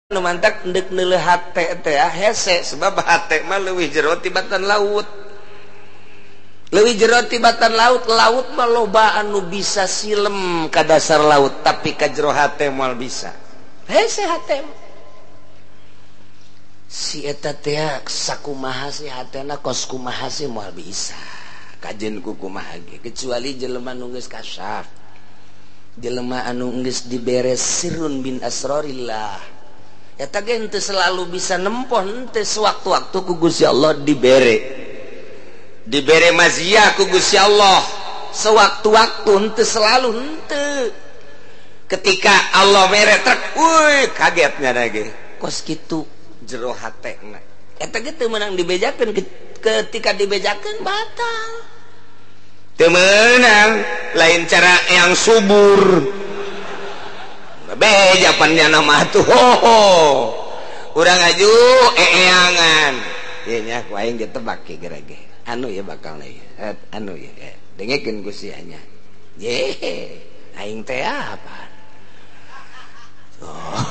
Nu mantak ndek neuleuh hate teh hese sebab hate mah leuwih jero tibatan laut. Leuwih jero tibatan laut, laut mah loba anu bisa silem ka dasar laut tapi ka jero hate moal bisa. Hese hate. Si eta teh sakumaha si hatena kos kumaha si moal bisa. Kajen ku kumaha ge kecuali jelema nu geus kasyaf. Jelema anu geus dibere sirrun bin asrarillah. Eta ge henteu selalu bisa nempoh, henteu sewaktu-waktu ku Gusti Allah dibere. Dibere maziyah ku Gusti Allah sewaktu-waktu, henteu selalu henteu. Ketika Allah mere trek, wuih kagetnya lagi. Kos kitu jero hatena. Eta ge teu meunang dibejakeun, ketika dibejakeun batal. Teu meunang, lain cara yang subur. Bejapannya nama tuh ho urang aju eeangan ieu nya ku aing ditebak ge gerege anu ieu bakal ieu anu ieu dengekeun ku sia nya ye aing teh apa oh.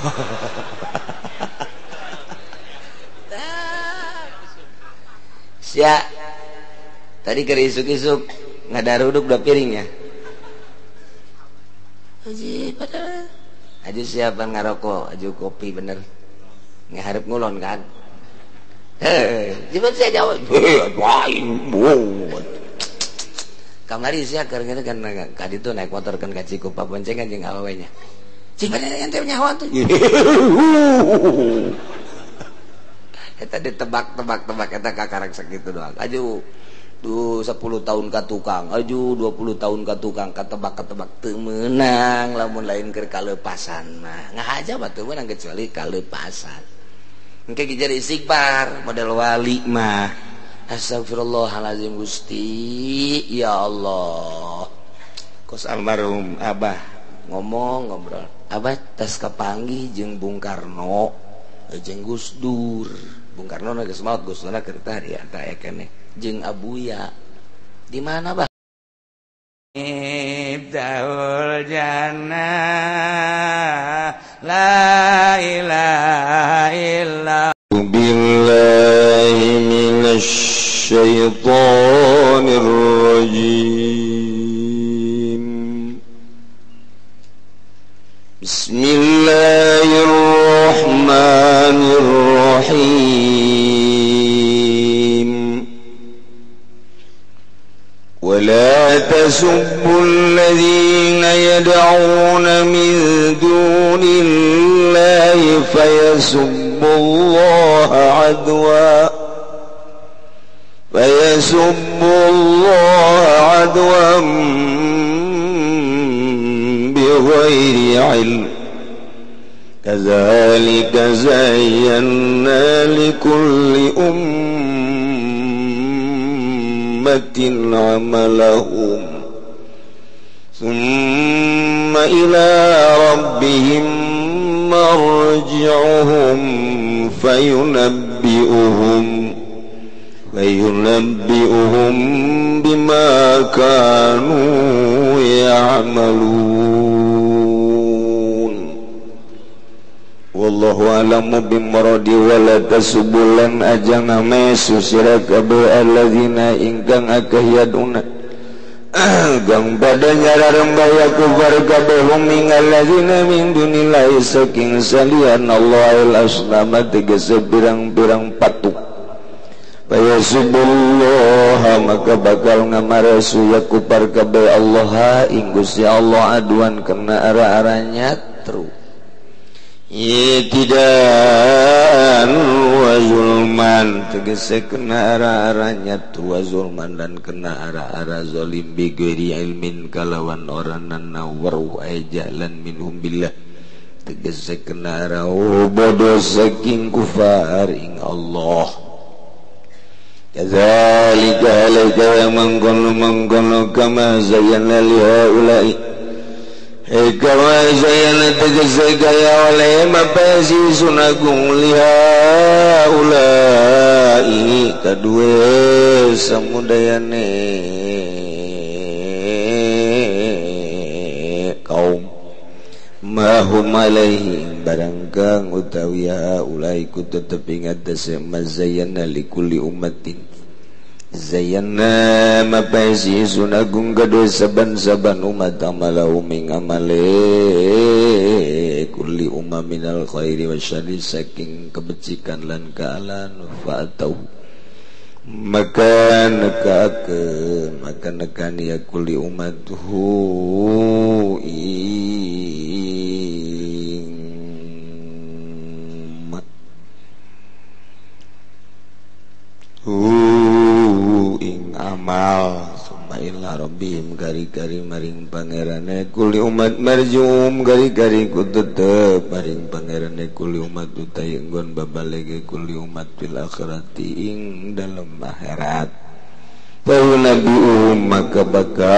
Sia tadi keur isuk-isuk ngadaruduk dua piringnya haji pada aju siapa ngarokok, aju kopi bener ngeharap ngulon kan? Heh, jibat saya jawab. Kamari sia keur ngene kan ka ditu naik motor kan ka Cikupa boncengan jeung awewe nya. Jibat ente nyaho tuh. Eta ditebak-tebak-tebak eta kakarek sakitu doang. Aju tuh 10 tahun ka tukang, aju 20 tahun ka tukang, katebak-katebak teu meunang lamun lain keur kalepasan mah. Ngahaja mah teu meunang kecuali kalepasan. Engke jadi istighfar model wali mah. Astagfirullahalazim Gusti, ya Allah. Kos almarhum Abah ngomong ngobrol. Abah tas kapanggih jeung Bung Karno, jeung Gus Dur. Bung Karno geus maot, Gus Dur keur tah ya tah keneh. Jeung Abuya di mana bah? Miftahul jannah la ilaha illa billahi minasy syaithanir rajim. Bismillahirrahmanirrahim. ولا تسبوا الذين يدعون من دون الله فيسبوا الله عدوا بغير علم كذلك زينا لكل أمة عملهم ثم إلى ربهم مرجعهم فينبئهم بما كانوا يعملون. Wallahu a'lamu bimuradi wala tasubulan aja ngamesu sira kabeh alladzina ingkang akeh yaduna gang pada nyararembah ya kufar kabeh hum alladzina min dunillahi saking salian Allah al asnama tegese pirang-pirang patung. Fayasubullah maka bakal ngamaresu ya kufar kabeh Allah ing Gusti Allah aduan kena ara-aranya tru Itidan wa zulman tegese kena ara-aranya tua zulman dan kena ara-ara zalim bi ghairi ilmin kalawan oranana waru jalan minhum billah tegese kena ara bodoh saking kufar ing Allah. Kadzalika alaika mangkono kama zayyana li haula'i kama zayyana tegese kaya oleh mapasi sunagung liha ulai kadue samudayane kaum mahum alaihi barangkang utawi ulai ku tetep ingat dase mazayyana likulli ummatin zayyana mapasi sunagung gaduh saban-saban umat amalahu ming amale kulli ummaminal khairi wasyarri saking kebecikan lan kaalan fa'atau maka nekakeun maka nekan ya kulli umathu ing amal summa ila rabbihim gari-gari maring pangerane kulli umat marjum gari-gari ku tetep maring pangerane kulli umat utai enggon babalege kulli umat fil akhirati ing dalem akhirat fa nabiuhum maka bakal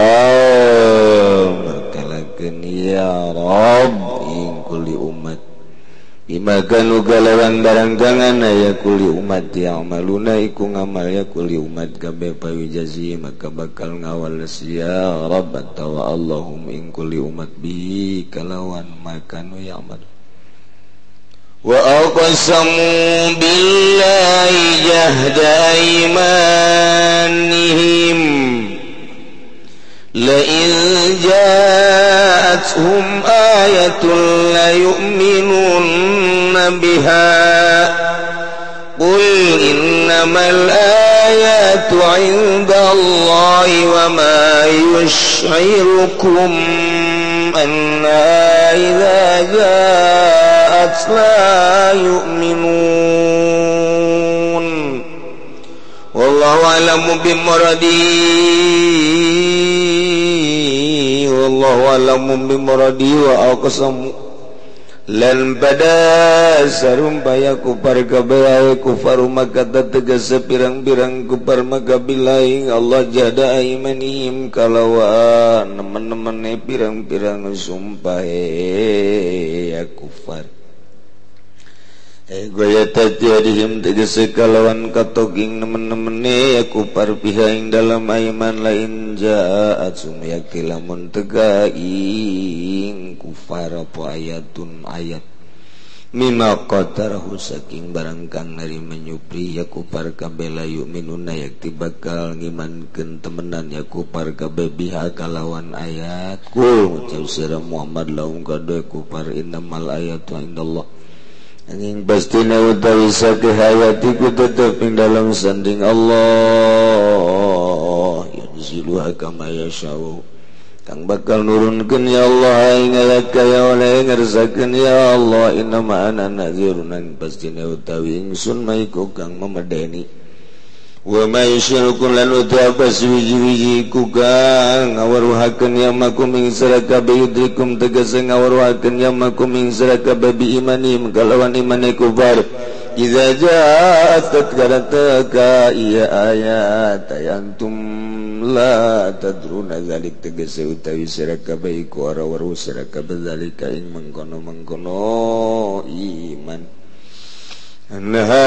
mertelakeun ya Rabb ing kulli umat bima kanu kalawan barangkangan aya kulli umat ya'maluna iku ngamal ya kulli umat kabeh pawijazi maka bakal ngawales ya Rabb atawa Allahum ing kulli umat bi kalawan makanu ya'mal wa aqsamu billahi jahda aymanihim لئن جاءتهم آية ليؤمنن بها قل إنما الآيات عند الله وما يشعركم أنها إذا جاءت لا يؤمنون والله أعلم بمرادي wallahu a'lamu bimuradi wa aqsamu lan pada sarumpaya kufar kabeh kufar Makkah tegese pirang-pirang kufar Makkah billahi Allah jada imanihim kalawan nemen-nemene pirang-pirang sumpah ya kufar goya tajadihim tegese kalawan katoging nemen-nemene ya kufar piha ing dalam aiman lain jaat sumyakti lamun tegaing kufar apa ayatun ayat mimma qadarahu saking barang kang nari menyupri ya kufar kabeh la yu'minuna yakti bakal ngimankeun temenan ya kufar kabeh biha kalawan ayat kul ngucap sira Muhammad laung kade kufar innamal ayatu indallah angin pastina utawi sakeh hayatiku tetep ing dalam sanding Allah yunziluha kama yashau kang bakal nurunkeun ya Allah ing ayat kaya oleh ngersakeun ya Allah innama ana nadzirun pastina utawi ingsun maiku kang memedeni wa ma yusyrikun lan utawi suwiji-wiji ku kang ngawaruhakeun ya makum ing sira kabeh yudrikum tegese ngawaruhakeun ya makum ing sira kabeh bi imanim kalawan imane kufar idza jaat tatkala teka iya ayat antum la tadruna zalik tegese utawi sira kabeh iku ora weruh sira kabeh zalika ing mengkono-mengkono iman anha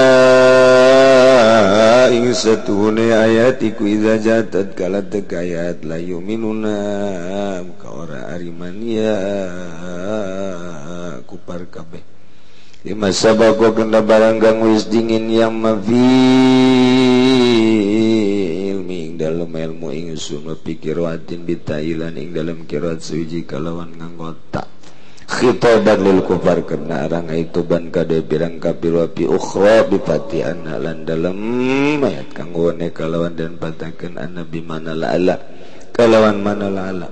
ing satuhune ayat iku idza jatat kala tekayat la yu'minuna ka ora ariman ya kupar kabeh lima sabako kena barang kang wis dingin yang mafi ilmi ing dalem ilmu ingsun pikiratin bitailan ing dalem kirat suwiji kalawan nganggo tak khitaban lil kufar kena arang aituban kade pirang kafir wa bi ukhra bi fati anna lan dalem ayat kanggo ne kalawan dan patakeun anna bi mana la ala kalawan mana la ala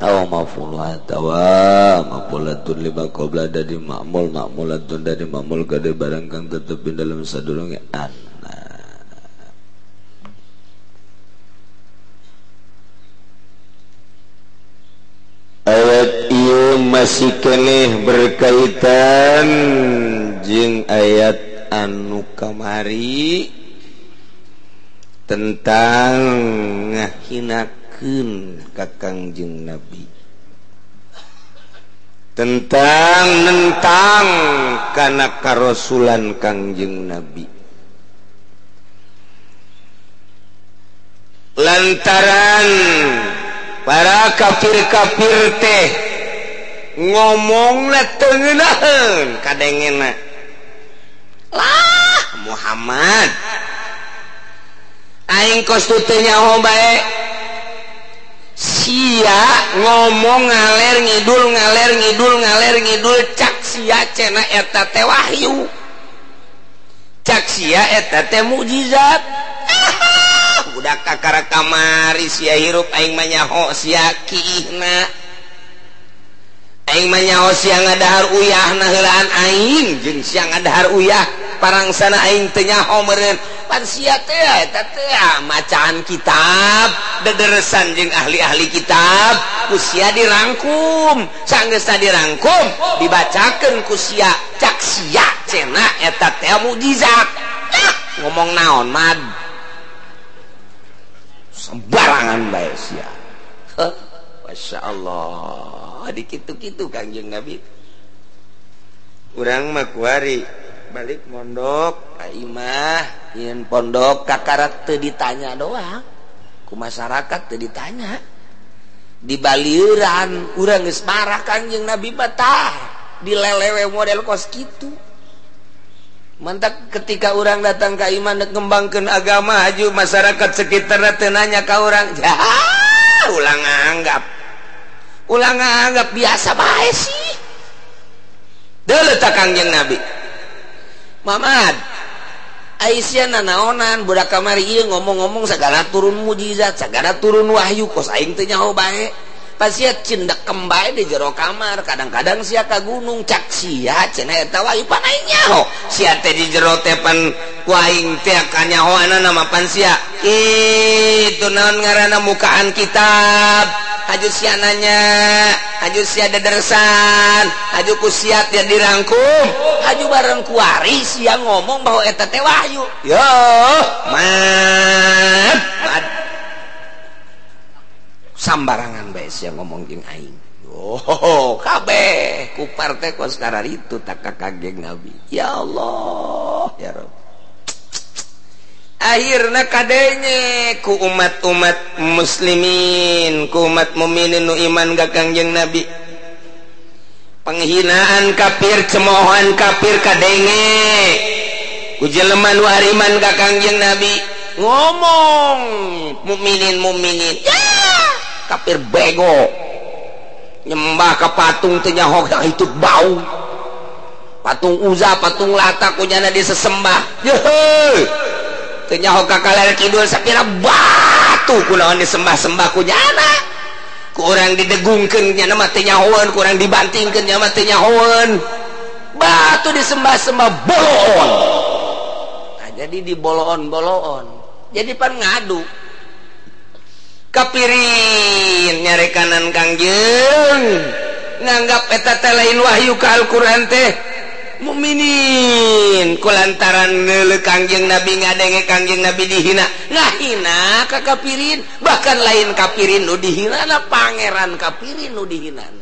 aw maful atawa mafulatun lima qabla dari ma'mul ma'mulatun dari ma'mul kade barang kang tetep ing dalem sadurunge anna ayat ieu masih keneh berkaitan jeung ayat anu kamari tentang ngahinakeun ka Kangjeng Nabi, tentang nentang kana karasulan Kangjeng Nabi, lantaran para kafir-kafir teh Ngomongna teu ngeunaheun kadengena. Lah Muhammad aing kos teu nyaho bae. Sia ngomong ngaler ngidul ngaler ngidul ngaler ngidul cak sia cenah eta teh wahyu. Cak sia eta teh mukjizat. Budak kakara kamari sia hirup aing mah nyaho sia kiihna. Aing mah nyaho sia ngadahar uyahna heulaan aing jeung sia ngadahar uyah parangsana aing teu nyaho meureun. Pan sia teh eta teh macaan kitab dederesan jeung ahli-ahli kitab ku sia dirangkum sanggeusna dirangkum dibacakeun ku sia cak sia cenah eta teh mukjizat. Ngomong naon mad sembarangan bae sia. Masya Allah dikitu-kitu Kangjeng Nabi. Urang mah kuari balik mondok ka imah nyeun pondok kakarak teu ditanya doang ku masyarakat teu ditanya dibalieuran urang geus marah Kangjeng Nabi mah tah dilelewe model kos kitu. Mantak ketika urang datang ka imah nek ngembangkeun agama haju masyarakat sekitarna teu nanya ka urang, ulang anggap ulang anggap biasa bae sih. Deuleu ta Kangjeng Nabi. Mamad Aisyah nanaonan budak kamari ieu ngomong-ngomong sagala turun mujizat, sagala turun wahyu kos aing teu nyaho bae. Pas sia cindekem bae di jero kamar, kadang-kadang sia ka gunung cak sia cenah eta wahyu pan aing nyaho. Sia teh di jero teh pan ku aing teh kanyahoanana mah pan sia. Itu naon ngaranna mukaan kitab. Haju sia nanya, haju sia dederesan, haju ku sia teh dirangkum, haju bareng kuari sia ngomong bahwa eta teh wahyu. Yo, mad, mad. Sambarangan bae sia ngomong jeung aing. Oh, kabeh ku partai kos kararitu tak ka Kangjeng Nabi. Ya Allah, ya Rabb. Akhirna kadenge ku umat-umat muslimin, ku umat mukminin nu iman ka Kangjeng Nabi. Penghinaan kafir, cemoohan kafir kadenge ku jelema nu ariman ka Kangjeng Nabi. Ngomong mukminin mukminin, ya kafir bego nyembah ka patung teu nyaho itu bau. Patung Uza, patung Lata kunyana disesembah. Yeuh. Teu nyaho ka kaler kidul sapira batu kunaon disembah-sembah kunyana. Ku urang didegungkeun nyana mah teu nyahoeun, ku urang dibantingkeun nya mah teu nyahoeun. Batu disembah-sembah boloon. Nah, jadi diboloon-boloon. Jadi pan ngadu. Kapirin nyarekanan Kangjeng nganggap eta teh lain wahyu ka Al-Qur'an teh. Mukminin kulantaran ngeuleuh Kangjeng Nabi ngadenge Kangjeng Nabi dihina, ngahina ka kapirin, bahkan lain kapirin nu dihinana pangeran kapirin nu dihinana.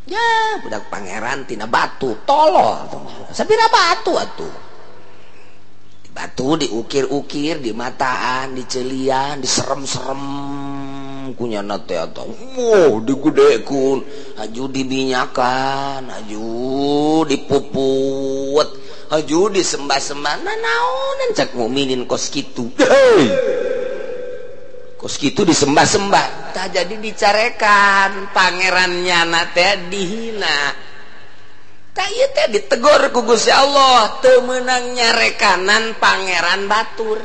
Ya budak pangeran tina batu tolol sapira batu atuh. Batu diukir-ukir, dimataan, dicelian, diserem-serem kunyana teh atuh. Wow, digedekun, haju diminyakan, haju dipuput, haju disembah-sembah. Nanaonan cak mukminin kos kitu. Hei. Kos kitu disembah-sembah. Tah jadi dicarekan pangeran nyana teh dihina. Tah ieu teh ditegor ku Gusti Allah, teu meunang nyarekanan pangeran batur.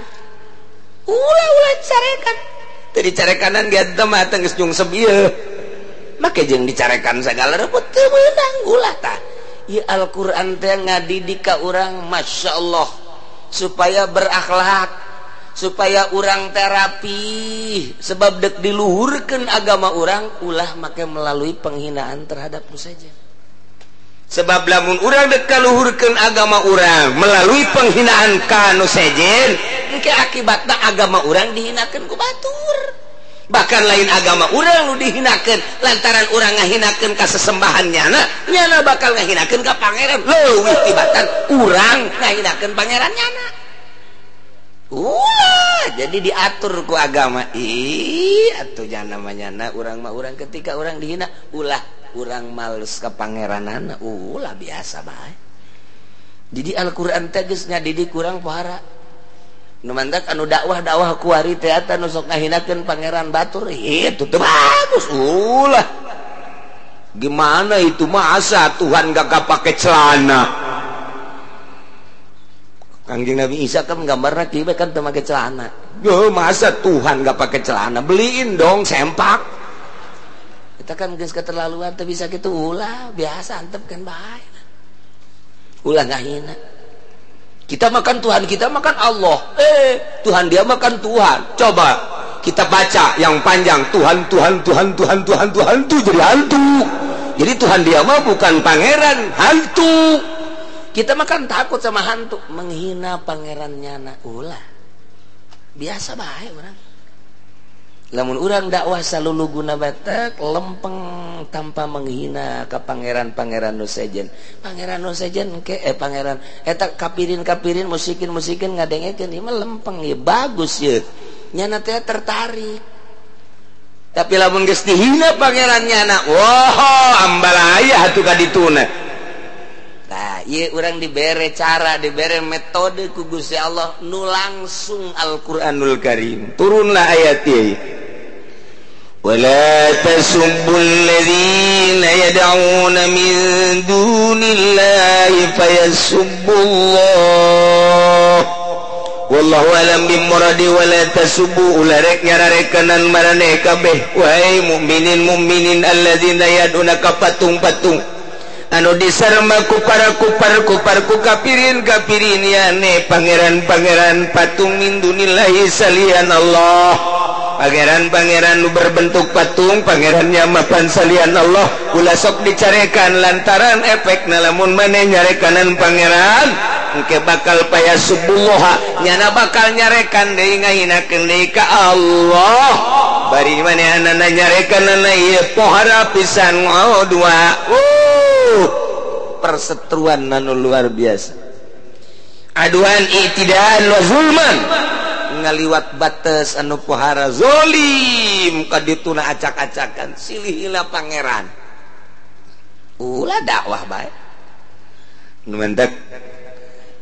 Ulah-ulah carekan. Teu dicarekanan ge teh mah teh geus nyungsep ieu. Make jeung dicarekan sagala rupa teu meunang ulah tah. Ieu Al-Qur'an teh ngadidik ka urang masyaallah supaya berakhlak, supaya urang terapi, sebab dek diluhurkeun agama urang ulah make melalui penghinaan terhadap nu saja. Sebab lamun urang dek kaluhurkeun agama urang melalui penghinaan ka nu sejen, engke akibatna agama urang dihinakeun ku batur. Bahkan lain agama urang nu dihinakeun lantaran urang ngahinakeun ka sesembahan nyana, nyana bakal ngahinakeun ka pangeran. Leuwih tibatan urang ngahinakeun pangeran nyana. Ulah, jadi diatur ku agama. Ih, atuh nyana mah nyana urang mah urang ketika urang dihina ulah Urang males ka pangeranana, ulah biasa bae. Jadi Al-Qur'an teh geus ngadidik urang pohara. Nu mantak anu dakwah-dakwah kuari teh eta nu sok ngahinakeun pangeran batur, itu teu bagus ulah. Gimana itu masa Tuhan gak pakai celana? Kangjeng Nabi Isa kan gambarna kieu kan teu make celana. Yo, masa Tuhan gak pakai celana? Beliin dong sempak. Kita kan geus keterlaluan teu bisa kitu ulah, biasa antep kan bae. Ulah ngahina. Kita makan Tuhan, kita makan Allah. Tuhan dia makan Tuhan. Coba kita baca yang panjang, Tuhan Tuhan Tuhan Tuhan Tuhan Tuhan tuh jadi hantu. Jadi Tuhan dia mah bukan pangeran, hantu. Kita makan takut sama hantu, menghina pangerannya na ulah. Biasa bae urang. Lamun urang dakwah saluluguna batek lempeng tanpa menghina ka pangeran-pangeran nu sejen. Pangeran nu sejen ke pangeran eta kapirin-kapirin musikin-musikin ngadengekeun ieu mah lempeng ieu bagus ieu. Nyana teh tertarik. Tapi lamun geus dihina pangerannya na, wah ambalaya atuh ka dituna. Nah, ieu urang dibere cara, dibere metode ku Gusti Allah nu langsung Al-Qur'anul Karim. Turunlah ayat ieu. Wala tasubbul ladzina yad'una min dunillahi fayasubbullah. Wallahu alam bimuradi wala tasubbu ularek nyararekanan maraneh kabeh wahai mukminin mukminin alladzina yad'una ka patung-patung anu disarma ku para kupar kupar ku kafirin kafirin yane pangeran-pangeran patung min dunillahi salian Allah, pangeran-pangeran nu berbentuk patung pangerannya mapan salian Allah ulah sok dicarekan lantaran efekna lamun maneh nyarekanan pangeran engke bakal paya subullah nyana bakal nyarekan deui ngahinakeun deui ka Allah bari manehanana nyarekanana ieu pohara pisan dua perseteruan anu luar biasa. Aduan i'tidaan wa zulman ngaliwat batas anu pohara zolim kadituna acak-acakan silihila pangeran. Ulah dakwah bae. Nu mentak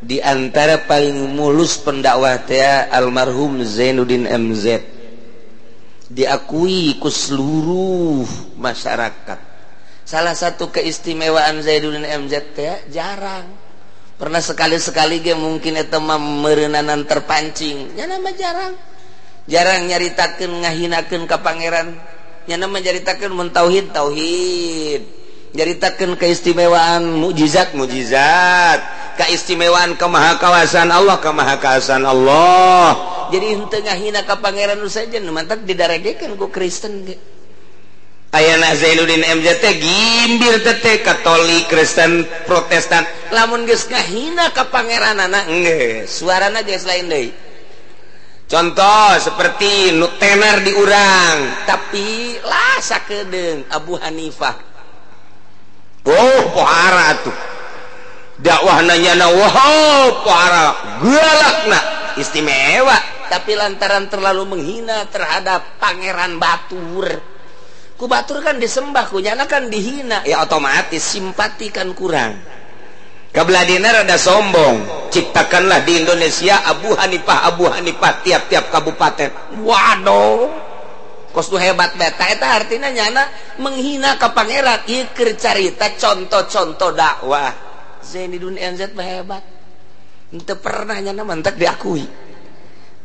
di antara paling mulus pendakwah teh almarhum Zainuddin MZ diakui ku seluruh masyarakat. Salah satu keistimewaan Zainuddin MZ teh jarang pernah sekali-sekali ge mungkin eta mah meureunana terpancing. Nya mah jarang. Jarang nyaritakeun ngahinakeun ka pangeran. Nya mah nyaritakeun mun tauhid tauhid. Nyaritakeun keistimewaan mukjizat mukjizat, keistimewaan kemahakawasaan Allah kemahakawasaan Allah. Jadi henteu ngahina ka pangeran nu sejen mantak didaregekeun ku Kristen ge. Ayana Zainuddin MZ teh gimbir teh Katolik, Kristen, Protestan. Lamun geus ngahina ka pangeranana geus suarana geus lain deui. Contoh seperti nu tenar di urang, tapi lah sakedeung Abu Hanifah. Oh, pohara atuh. Dakwahna nyana wow, pohara galakna istimewa, tapi lantaran terlalu menghina terhadap pangeran batur. Ku batur kan disembah, ku nyana kan dihina, ya otomatis simpati kan kurang. Kabeladina rada sombong. Ciptakanlah di Indonesia Abu Hanifah tiap-tiap kabupaten. Waduh, kos nu hebat beta eta artinya nyana menghina ka pangeran. Ieu keur carita contoh-contoh dakwah. Zainuddin MZ mah hebat. Henteu pernah nyana mantak diakui.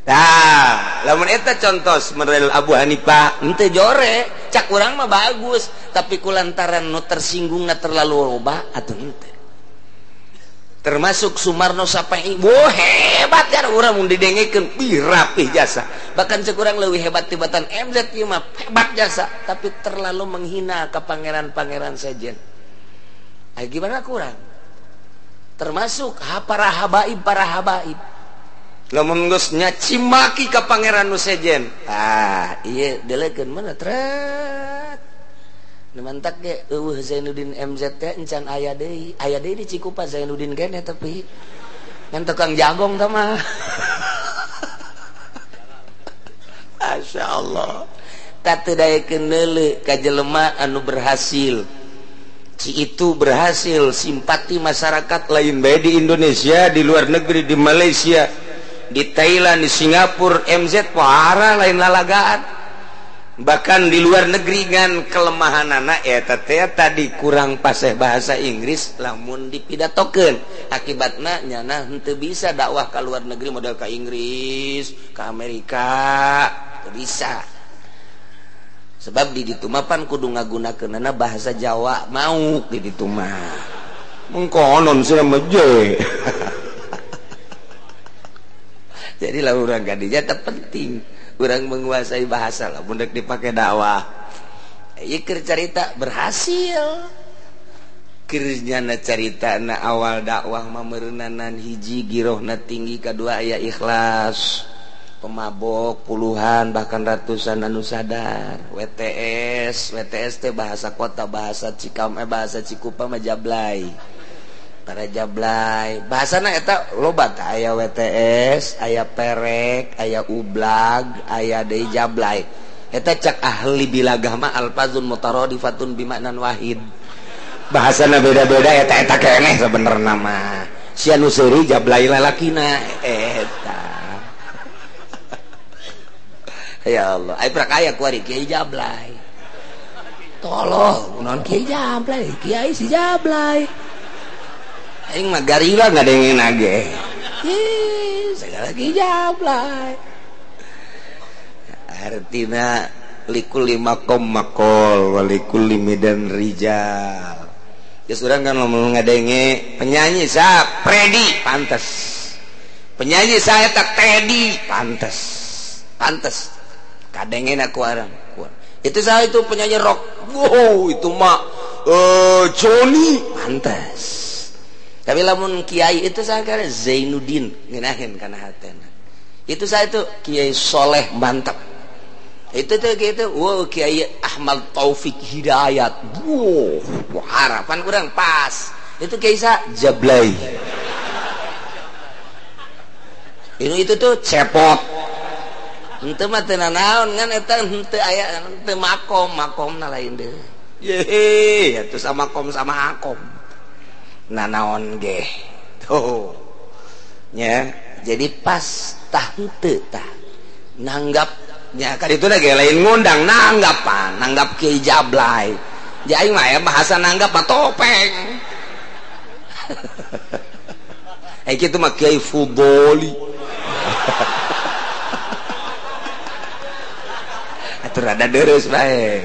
Nah, lamun eta contoh model Abu Hanifah henteu jore, cak urang mah bagus, tapi kulantaran nu tersinggungna terlalu loba atuh henteu. Termasuk Sumarno Sapai, wah hebat ya urang mun didengekeun, ih rapih jasa. Bahkan cek urang leuwih hebat tibatan MZ ieu mah hebat jasa, tapi terlalu menghina ka pangeran-pangeran sejen. Ay gimana kurang? Termasuk para habaib, para habaib. Lamun geus nyacimaki ka pangeran nu sejen. Ah, ieu delekeun mana tret. Nu mantak ge eueuh Zainuddin MZ teh encan aya deui. Aya deui di Cikupa Zainuddin keneh tapi ngan tukang jagong tah mah. Masya Allah. Teu daekeun neuleu ka jelema anu berhasil. Ci itu berhasil simpati masyarakat lain bae di Indonesia, di luar negeri, di Malaysia, di Thailand, di Singapura, MZ parah lain lalagaan. Bahkan di luar negeri ngan kelemahan anak eta teh tadi kurang paseh bahasa Inggris lamun dipidatokeun. Akibatna nyana henteu bisa dakwah ka luar negeri model ka Inggris, ka Amerika, teu bisa. Sebab di ditu mah pan kudu ngagunakeunana bahasa Jawa mau di ditu mah. Mengkonon sia mah je. Jadi lah urang kadinya teh penting urang menguasai bahasa lah mun deuk dipake dakwah. Ieu keur carita berhasil. Keur nyana caritana awal dakwah mah meureunnanan hiji girohna tinggi, kadua aya ikhlas. Pemabok puluhan bahkan ratusan anu sadar. WTS, WTS teh bahasa kota, bahasa Cikam, bahasa Cikupa mah jablay. Para jablay. Bahasana eta loba tah, aya WTS, aya perek, aya ublag, aya deui jablay. Eta cak ahli bilagah mah alfazun mutaradifatun bimaknan wahid. Bahasana beda-beda eta eta keneh sebenarna mah. Sia nu seuri jablay lalakina eta. Ya Allah, ai prak aya kuari kiai jablay. Tolong, non kiai jablay, kiai si jablay. Aing mah garila ngadengin age. Ih, segala kiai jablay. Artina likul makom makol walikul midan rijal. Geus urang kan lamun ngadenge penyanyi sa Predi pantes. Penyanyi saya tak Teddy pantes. Pantes. Kadengin aku arang. Itu saya itu penyanyi rock. Wow, itu mah Johnny pantes. Tapi lamun kiai itu saya kira Zainuddin ngeunaheun kana hatena. Itu saya itu Kiai Soleh mantap. Itu tuh gitu, wow Kiai Ahmad Taufik Hidayat. Wow, harapan kurang pas. Itu Kiai sa Jablay. Ini itu tuh cepot. Henteu mah teu nanaon ngan eta henteu aya henteu makom, makomna lain deui. Yehe, atuh sama kom sama akom. Nanaon ge. Tuh. Nya, jadi pas tah henteu tah. Nanggap nya ka ditu ge lain ngundang nanggapan, nanggap Kiai Jablay. Ja aing mah aya bahasa nanggap mah topeng. Eh kitu mah Kiai Fudoli. Atur rada deres bae.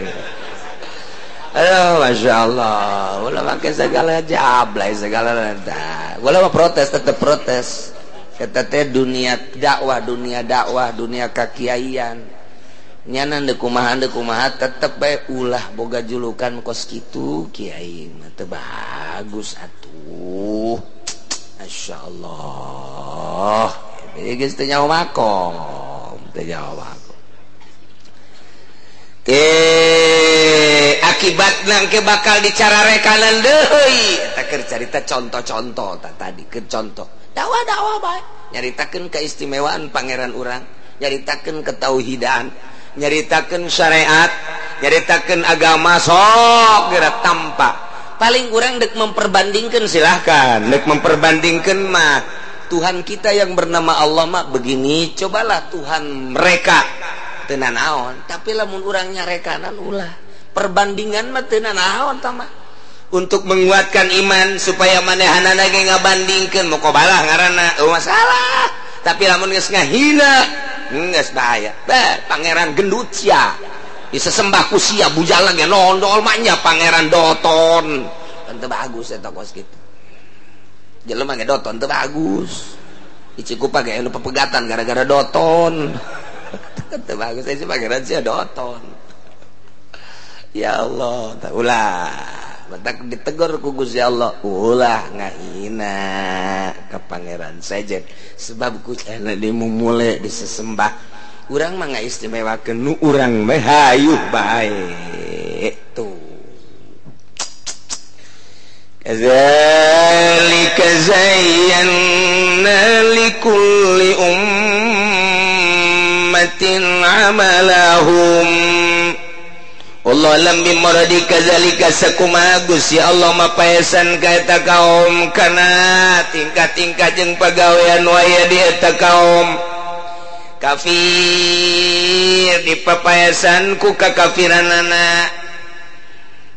Aduh, Masya Allah. Ulah make segala jablay segala tah. Ulah mah protes tetep protes. Eta teh dunia dakwah, dunia dakwah, dunia kakiaian. Nyana deuk kumaha tetep bae ulah boga julukan kos kitu kiai mah teu bagus atuh. Masya Allah. Jadi geus teu nyaho makom, teu nyaho makom. Akibat nangke bakal dicararekanan deui. Eta keur carita contoh-contoh tah tadi keur contoh. Dakwah-dakwah bae nyaritakeun keistimewaan pangeran urang, nyaritakeun ketauhidan, nyaritakeun syariat, nyaritakeun agama sok geura tampak. Paling urang dek memperbandingkeun silahkan, dek memperbandingkeun mah Tuhan kita yang bernama Allah mah begini, cobalah Tuhan mereka teu nanaon, tapi lamun urang nyarekanan ulah. Perbandingan mah teu nanaon tah mah. Untuk menguatkan iman supaya manehanana ge ngabandingkeun muqabalah ngaranna eueuh masalah. Tapi lamun geus ngahina geus bahaya. Bah, pangeran gendut sia. Disesembah ku sia bujalan ge nondol mah nya pangeran doton. Kan teu bagus eta kos kitu. Jelema ge doton teu bagus. Di Cikupa ge anu pepegatan gara-gara doton. Teu bagus sih pangeran sia doton. Ya Allah, tah ulah. Batak ditegur ku Gusti Allah, ulah ngahina ka pangeran sejen sebab ku cenah dimumule disesembah. Urang mah ngaistimewakeun nu urang mah hayuh bae tuh. Kadzalika zayyana likulli ummatin amalahum wa Wallahu alam bimuradi kadzalika sakumaha Gusti Allah mapaesan ka eta kaum kana tingkah-tingkah jeung pagawean waya di eta kaum kafir dipapaesan ku kakafiranana.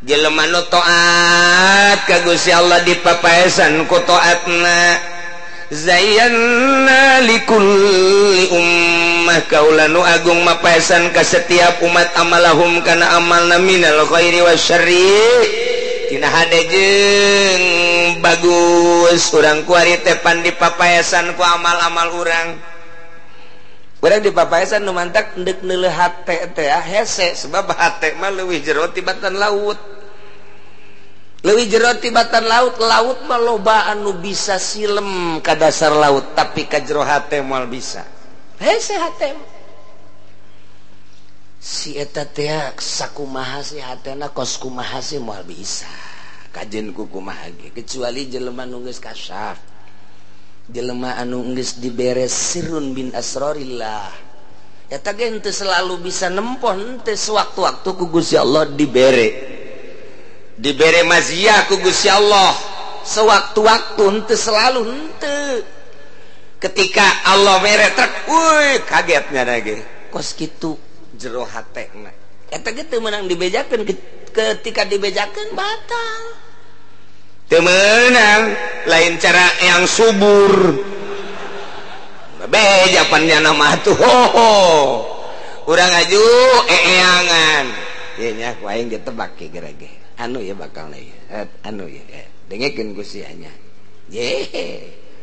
Jelema nu taat ka Gusti Allah dipapaesan ku taatna. Zayyana likulli ummah kaula nu agung mapaesan ka setiap umat amalahum kana amalna minal khairi wasyarri tina hade jeung bagus. Urang kuari teh pan dipapaesan ku amal-amal urang. Urang dipapaesan nu mantak endek neuleuh hate teh hese sebab hate mah leuwih jero tibatan laut. Leuwih jero tibatan laut, laut mah loba anu bisa silem ka dasar laut tapi ka jero hate moal bisa. Hese hate. Si eta teh sakumaha si hatena kos kumaha sih moal bisa. Kajen ku kumaha ge kecuali jelema nu geus kasyaf. Jelema anu geus dibere sirrun bin asrarillah. Eta ge henteu selalu bisa nempo, henteu sewaktu-waktu ku Gusti Allah dibere. Dibere maziyah ku Gusti Allah sewaktu-waktu, henteu selalu henteu. Ketika Allah mere trek, wuih kagetnya lagi. Kos kitu jero hatena. Eta ge teu meunang dibejakeun, ketika dibejakeun batal. Teu meunang, lain cara yang subur. Bejapannya nama tuh. Ho. Urang aju eeangan. Ieu nya ku aing ditebak ge gerege. Anu ya bakal ya, anu ya, dengekeun ku sia nya. Ye,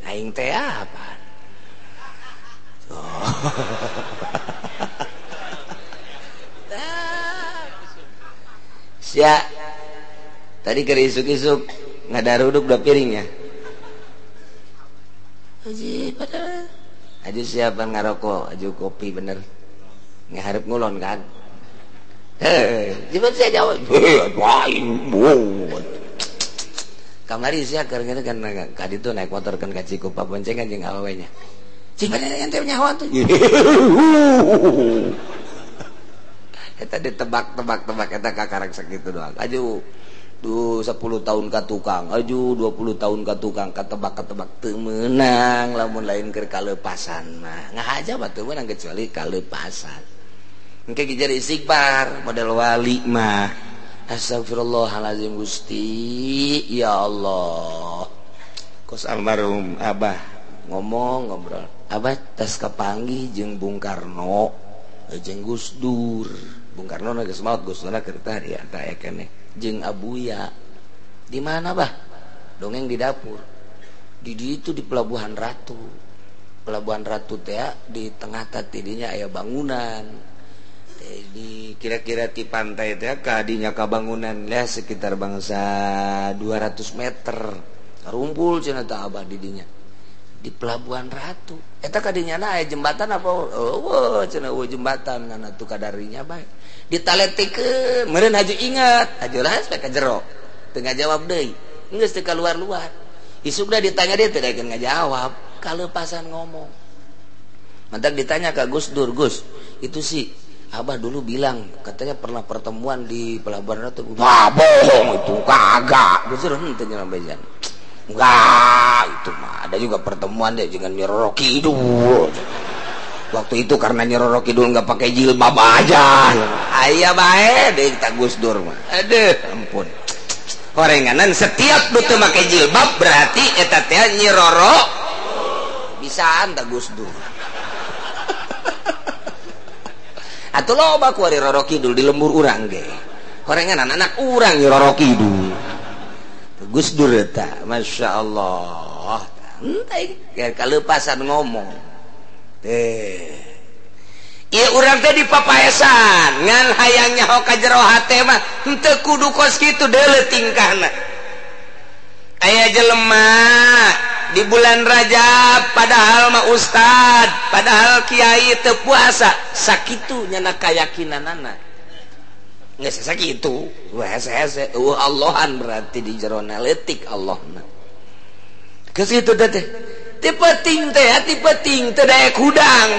aing teh apa? Oh. Sia tadi keur isuk-isuk ngadaruduk dua piringnya. Haji pada aju siapa ngarokok, aju kopi bener. Ngaharep ngulon kan? Heh, saya jawab. Kamari sia keur ngene kan ka ditu naik motor kan ka Cikupa boncengan jeung awewe nya. Cing bener ente nyaho atuh. Eta ditebak-tebak-tebak eta kakarek sakitu doang. Aju duh 10 tahun ka tukang, aju 20 tahun ka tukang, katebak-ketebak teu meunang lamun lain keur kalepasan mah. Ngahaja mah teu meunang kecuali kalepasan. Engke jadi istighfar model wali mah. Astagfirullahalazim Gusti, ya Allah. Kos almarhum Abah ngomong ngobrol. Abah tas kapanggih jeung Bung Karno jeung Gus Dur. Bung Karno geus maot, Gus Dur keur tah ya tah aya keneh. Jeung Abuya. Di mana, Bah? Dongeng di dapur. Di ditu di Pelabuhan Ratu. Pelabuhan Ratu teh di tengah tadinya aya bangunan. Di kira-kira di pantai teh kadinya ka bangunan lah sekitar bangsa 200 meter. Rumpul cenah tah Abah di dinya. Di Pelabuhan Ratu. Eta kadinya na aya jembatan apa? Eueuh cenah eueuh jembatan ngan atuh kadarinya bae. Ditaletikeun, meureun haju ingat, haju ras ka jero. Teu ngajawab deui. Geus teu kaluar-luar. Isukna ditanya dia teu daekeun ngajawab, kalepasan ngomong. Mantak ditanya ka Gus Dur, Gus, itu sih Abah dulu bilang katanya pernah pertemuan di Pelabuhan Ratu. Wah, bohong itu kagak. Gus Dur henteu nyampejan. Enggak, itu mah ada juga pertemuan deh dengan Nyi Roro Kidul. Waktu itu karena Nyi Roro Kidul nggak pakai jilbab aja. Aya bae deh kita Gus Dur mah. Aduh, ampun. Horenganan setiap nu teu make jilbab berarti eta teh Nyi Roro bisaan ta Gus Dur. Atuh loba ku ari Roro Kidul di lembur urang ge. Horenganan anak urang Nyi Roro Kidul. Gus Dur eta, Masya Allah. Henteu kalepasan ngomong. Teh. Ieu urang teh dipapaesan ngan hayang nyaho ka jero hate mah henteu kudu kos kitu deuleu tingkahna. Aya jelema di bulan Rajab padahal mah ustad, padahal kiai teu puasa, sakitu nyana kayakinanana. Geus sakitu, hese-hese eueuh Allahan berarti di jerona leutik Allahna. Geus kitu teh. Ti penting teh, ti penting teu daek hudang.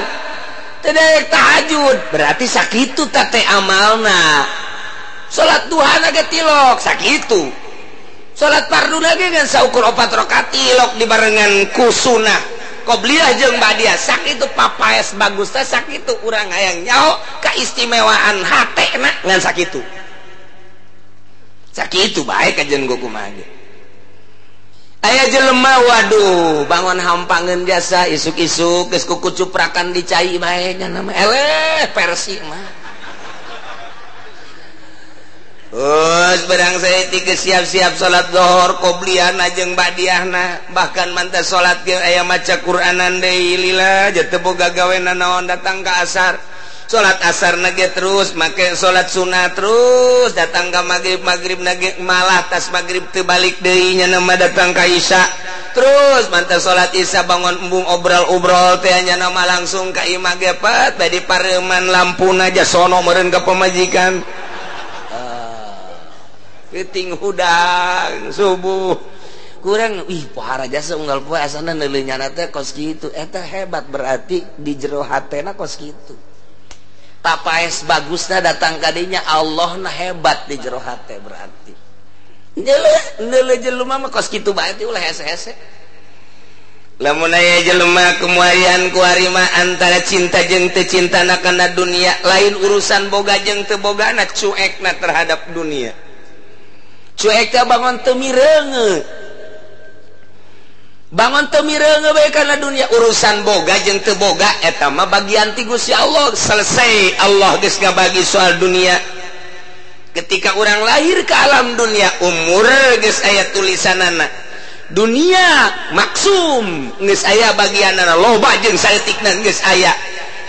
Teu daek tahajud, berarti sakitu teh amalna. Salat duha ge tilok sakitu. Salat fardu lagi kan saukur 4 rakaat tilok dibarengan ku sunah qobliyah jeung ba'diyah. Sakitu papaes bagus teh sakitu urang hayang nyaho keistimewaan hatena ngan sakitu. Sakitu bae kajen ku kumaha ge. Aya jelema waduh bangun hampangeun jasa isuk-isuk geus kuku cuprakan dicai bae nya nama eleh versi mah. Terus berang saya tiga siap-siap salat zuhur qobliyahna jeung ba'diyahna bahkan mantap salat ge aya maca Qur'anan deui lila teu boga gawe nanaon datang ka asar. Salat asarna ge terus make salat sunah terus datang ka magrib magribna ge malah tas magrib teu balik deui nya nama datang ka isya. Terus mantap salat isya bangun embung obrol-obrol teh nya nama langsung ka imah ge pat bade pareuman lampuna aja sono meureun ka pamajikan. Piting hudang subuh kurang ih pohara jasa unggal poe asana neuleunyana teh kos kitu eta hebat berarti di jero hatena kos kitu papaes bagusna datang kadinya Allahna hebat di jero hate berarti neuleuh jelema mah kos kitu bae teh ulah hese-hese lamun aya jelema kemuaian ku harima antara cinta jeung teu cintana kana dunia lain urusan boga jeung teu bogana cuekna terhadap dunia. Cuek bangun teu mireunge. Bangun teu mireunge bae kana dunia urusan boga jeung teu boga eta mah bagian ti Gusti Allah. Selesai Allah geus ngabagi soal dunia. Ketika urang lahir ke alam dunia umur geus aya tulisanana. Dunia maksum geus aya bagianana loba jeung saeutikna geus aya.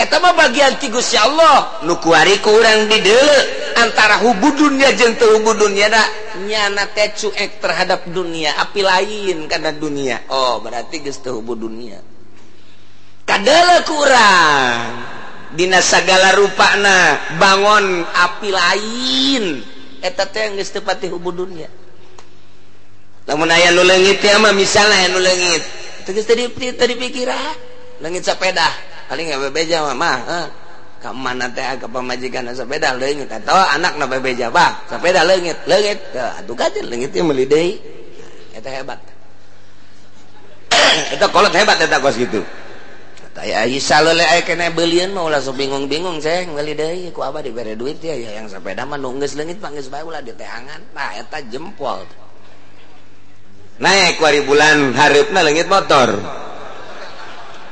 Eta mah bagian ti Gusti Allah. Nu kuari ku urang dideuleu antara hubu dunia jeung teu hubu dunia da nyana teh cuek terhadap dunia api lain kana dunia. Oh berarti geus teu hubu dunia. Kadeuleu ku urang dina sagala rupana bangon api lain eta teh geus teu pati hubu dunia. Lamun aya nu leungit teh mah misalna aya nu leungit teu geus teu dipikiran leungit sapeda paling nggak bebeja mah ka mana teh ka pamajikan sepeda leungit atau anakna bebeja bah sepeda leungit leungit atuh kajen leungit teh meuli deui eta hebat eta kolot hebat eta kos kitu eta aya Aisyah leuleuh aya keneh beulieun mah ulah sok bingung-bingung ceng meuli deui ku abah dibere duit ya yang sepeda mah nu geus leungit mah geus bae ulah diteangan nah eta jempol naik kuari bulan hareupna leungit motor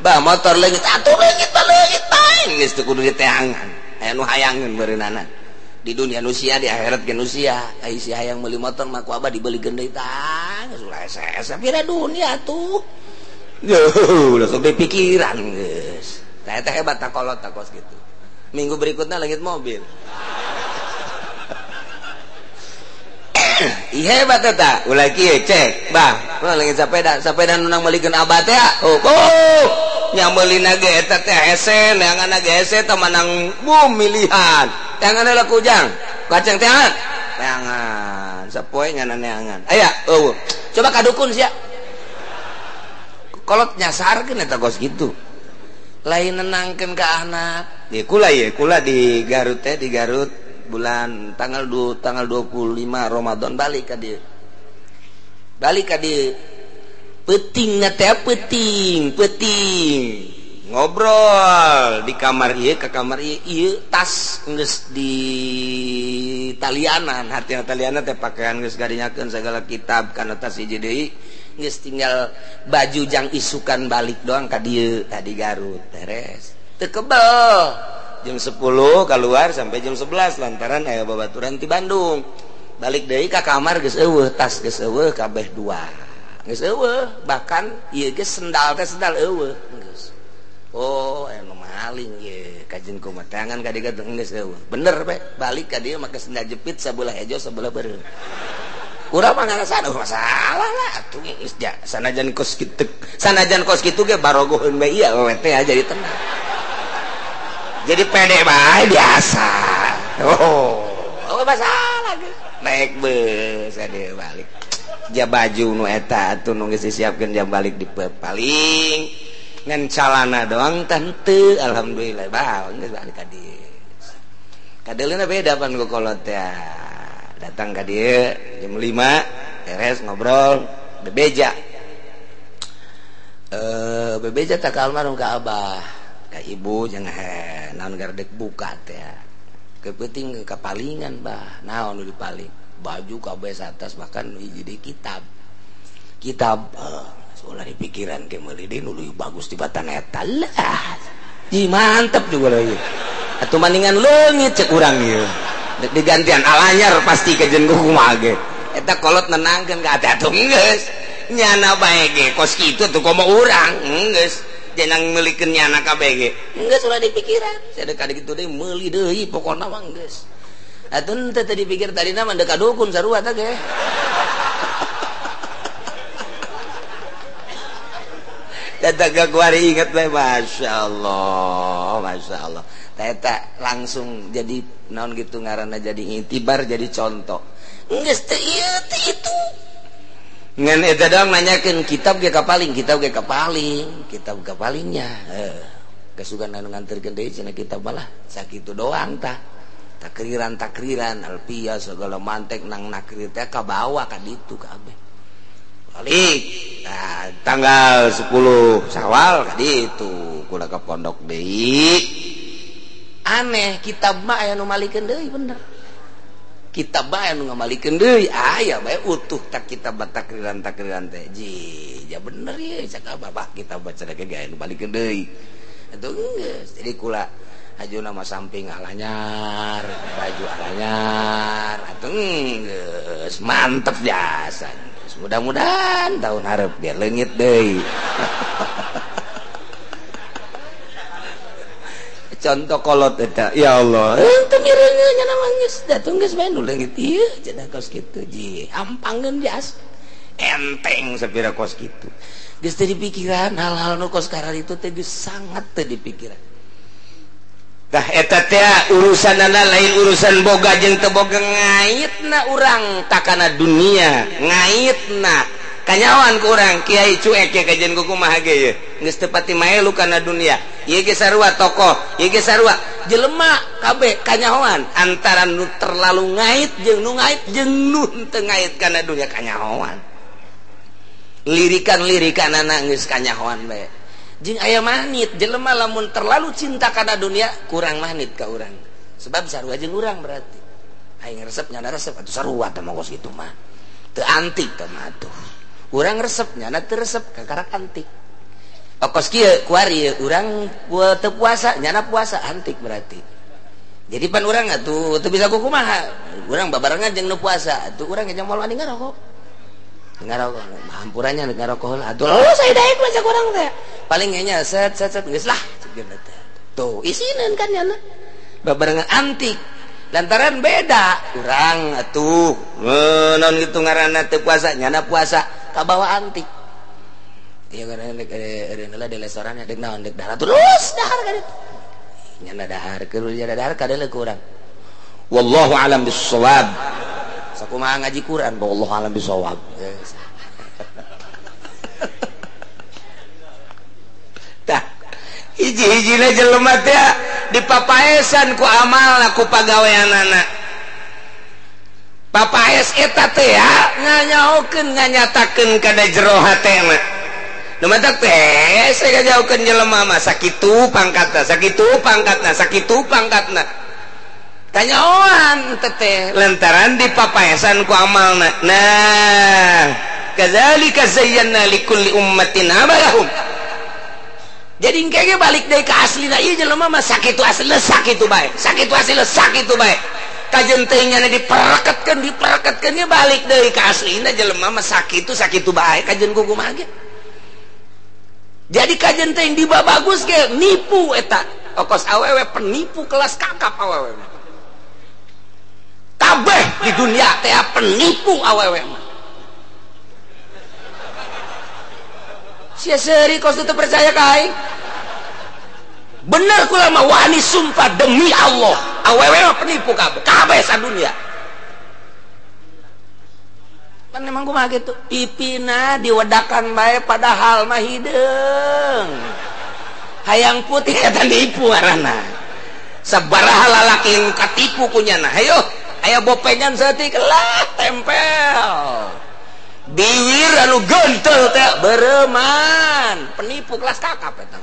bah motor leungit atuh leungit mah leungit bae geus teu kudu diteangan aya nu hayangeun beureunana di dunia nusia di akhirat ge nusia ai si hayang meuli motor mah ku abah dibelikeun deui tah geus ulah hese-hese pira dunia atuh yeuh ulah sok dipikiran geus tah eta hebat tah kolot tah kos kitu minggu berikutna leungit mobil. Ih hebat eta ulah kieu cek bah ulah leungit sapeda sapeda nu nang meulikeun abah teh oh oh nya meulina ge eta teh hese neanganna ge hese teh manang bum milihan teangan heula ku ujang kacang teangan teangan sapoe nyana neangan aya eueuh coba ka dukun sia kolot nyasarkeun eta kos kitu lain nenangkeun ka anak di kula ye kula di Garut teh di Garut bulan tanggal 25 Ramadan balik ka dieu balik ka dieu peuting na teh peuting peuting ngobrol di kamar ieu ka kamar ieu ieu tas geus di talianan hartina talianan teh pakaian geus garinyakeun sagala kitab kana tas hiji deui geus tinggal baju jang isukan balik doang ka dieu tadi Garut beres teu kebel jam 10 keluar sampai jam 11 lantaran aya babaturan ti Bandung balik deui ka kamar geus eueuh tas geus eueuh kabeh dua geus eueuh bahkan ieu geus sendal teh sendal eueuh geus oh anu maling ye kajen kumaha tangan ka dieu geus eueuh bener be balik ka dieu make sendal jepit sabelah hejo sabelah beureum urang mah ngarasa aduh masalah lah atuh geus sanajan kos kitu sanajan kos kitu ge barogoheun bae ieu we teh jadi tenang jadi pede bae biasa. Oh, oh masalah geus. Naik bus ade balik. Ja baju nu eta atuh nu geus disiapkeun jam balik di paling ngan calana doang tante alhamdulillah bah geus balik ka dieu. Kadeleuna beda pan ku kolot teh. Datang ka dieu jam 5 beres ngobrol bebeja. Bebeja tak ka almarhum ka abah, ka ibu jangan naon gardek buka teh. Kepenting kapalingan bah, naon nu dipaling. Baju kabeh atas bahkan hiji deui kitab. Kitab ulah dipikiran ke meuli deui nu leuwih bagus tibatan eta lah. Ih mantep juga leuwih. Atuh maningan leungit cek urang ieu. Dek digantian alanyar pasti kajen kumaha ge. Eta kolot nenangkeun ka atuh atuh geus. Nyana bae ge kos kitu tuh komo urang geus. Jenang meulikeun nyana kabeh ge. Geus ulah dipikiran. Saya dek kitu deui meuli deui pokona mah geus. Atuh teu teu dipikir tadina mah deuk ka dukun sarua tah ge. Datang ke kuari ingat bae Masya Allah, Masya Allah. Eta langsung jadi naon gitu ngaranna jadi itibar jadi contoh. Geus teu ieu teu itu. Ngan eta doang nanyakeun kitab ge kapaling, kitab ge kapaling, kitab kapalingnya. Heuh. Geus anu nganterkeun deui cenah kitab malah sakitu doang tah. Takriran-takriran alpia segala mantek nang nakrir teh kabawa ka ditu kabeh. Balik nah, tanggal 10 Syawal tadi itu kula ke pondok deui. Aneh kitab mah aya nu malikeun deui bener. Kitab mah aya nu ngamalikeun deui aya bae utuh tak kitab takriran-takriran teh. Ji, ya bener ye cak bapak kitab baca ge aya nu malikeun deui. Atuh geus jadi kula haju nama samping alanyar, baju alanyar atuh geus mantep jasa. Mudah-mudahan tahun harap biar leungit deui. Contoh kolot eta ya Allah teu ngireungeun nya mah geus da geus bae nu leungit ieu cenah kos kitu ji ampangeun jas enteng sapira kos kitu geus teu dipikiran hal-hal nu kos kararitu teh geus sangat teu dipikiran. Tah eta teh urusanana lain urusan boga jeung teu boga ngaitna urang takana dunia ngaitna kanyawan ku urang kiai cuek ye kajian ku kumaha ge ye geus teu pati maelu kana dunia ieu ge sarua tokoh ieu ge sarua jelema kabeh kanyahoan antara nu terlalu ngait jeung nu ngait jeung nu teu ngait kana dunia kanyahoan lirikan-lirikanana geus kanyahoan bae jeung aya manit jelema lamun terlalu cinta kana dunia kurang manit ka urang sebab sarua jeung urang berarti aing resep nyana resep atuh sarua teh mah kos kitu mah teu antik teh mah atuh urang resep nyana teu resep kakarak antik kos kieu kuari urang teu puasa nyana puasa antik berarti jadi pan urang atuh teu bisa kumaha urang babarengan jeung nu puasa atuh urang jeung moal wani ngarokok ngarokok hampurannya ngarokok heula atuh oh saya daek mah cak urang teh paling nya set set set geus lah tuh isineun kan nyana babarengan antik lantaran beda urang atuh naon kitu ngaranna teu puasa nyana puasa kabawa antik ieu ngaranna dek eureun di restoran dek naon dek dahar terus dahar ka ditu nyana dahar keur nyana dahar kadeuleu ku urang wallahu alam bissawab sakumaha ngaji Quran wallahu alam bissawab. Tah hiji-hijina jelema teh dipapaesan ku amalna ku pagaweanana. Papaes eta teh nganyaokeun nganyatakeun kana jero hatena. Nu matak teh saya ngajaukeun jelema mah sakitu pangkatna, sakitu pangkatna, sakitu pangkatna. Kanyaoan teteh lantaran dipapaesan ku amalna. Nah, kadzalika zayyana likulli ummatin amalahum. Jadi engke balik deui ka aslina ieu jelema mah sakitu aslina sakitu bae, sakitu aslina sakitu bae. Kajen teh nyana dipereketkeun dipereketkeun nya balik deui ka aslina jelema mah sakitu sakitu bae kajen kumaha ge. Jadi kajen teh dibabagus ge nipu eta. Okos awewe penipu kelas kakap awewe mah. Kabeh di dunia teh penipu awewe mah. Sia seuri kos teu percaya ka aing. Bener kula mah wani sumpah demi Allah, awewe mah penipu kabeh, kabeh sadunia. Pan emang kumaha kitu? Pipina diwedakan bae padahal mah hideung. Hayang putih eta nipu ngaranna. Sabaraha lalaki nu katipu ku nyana, hayo. Aya bopengan saeutik lah tempel. Biwir anu gentel teh bereman, penipu kelas kakap eta.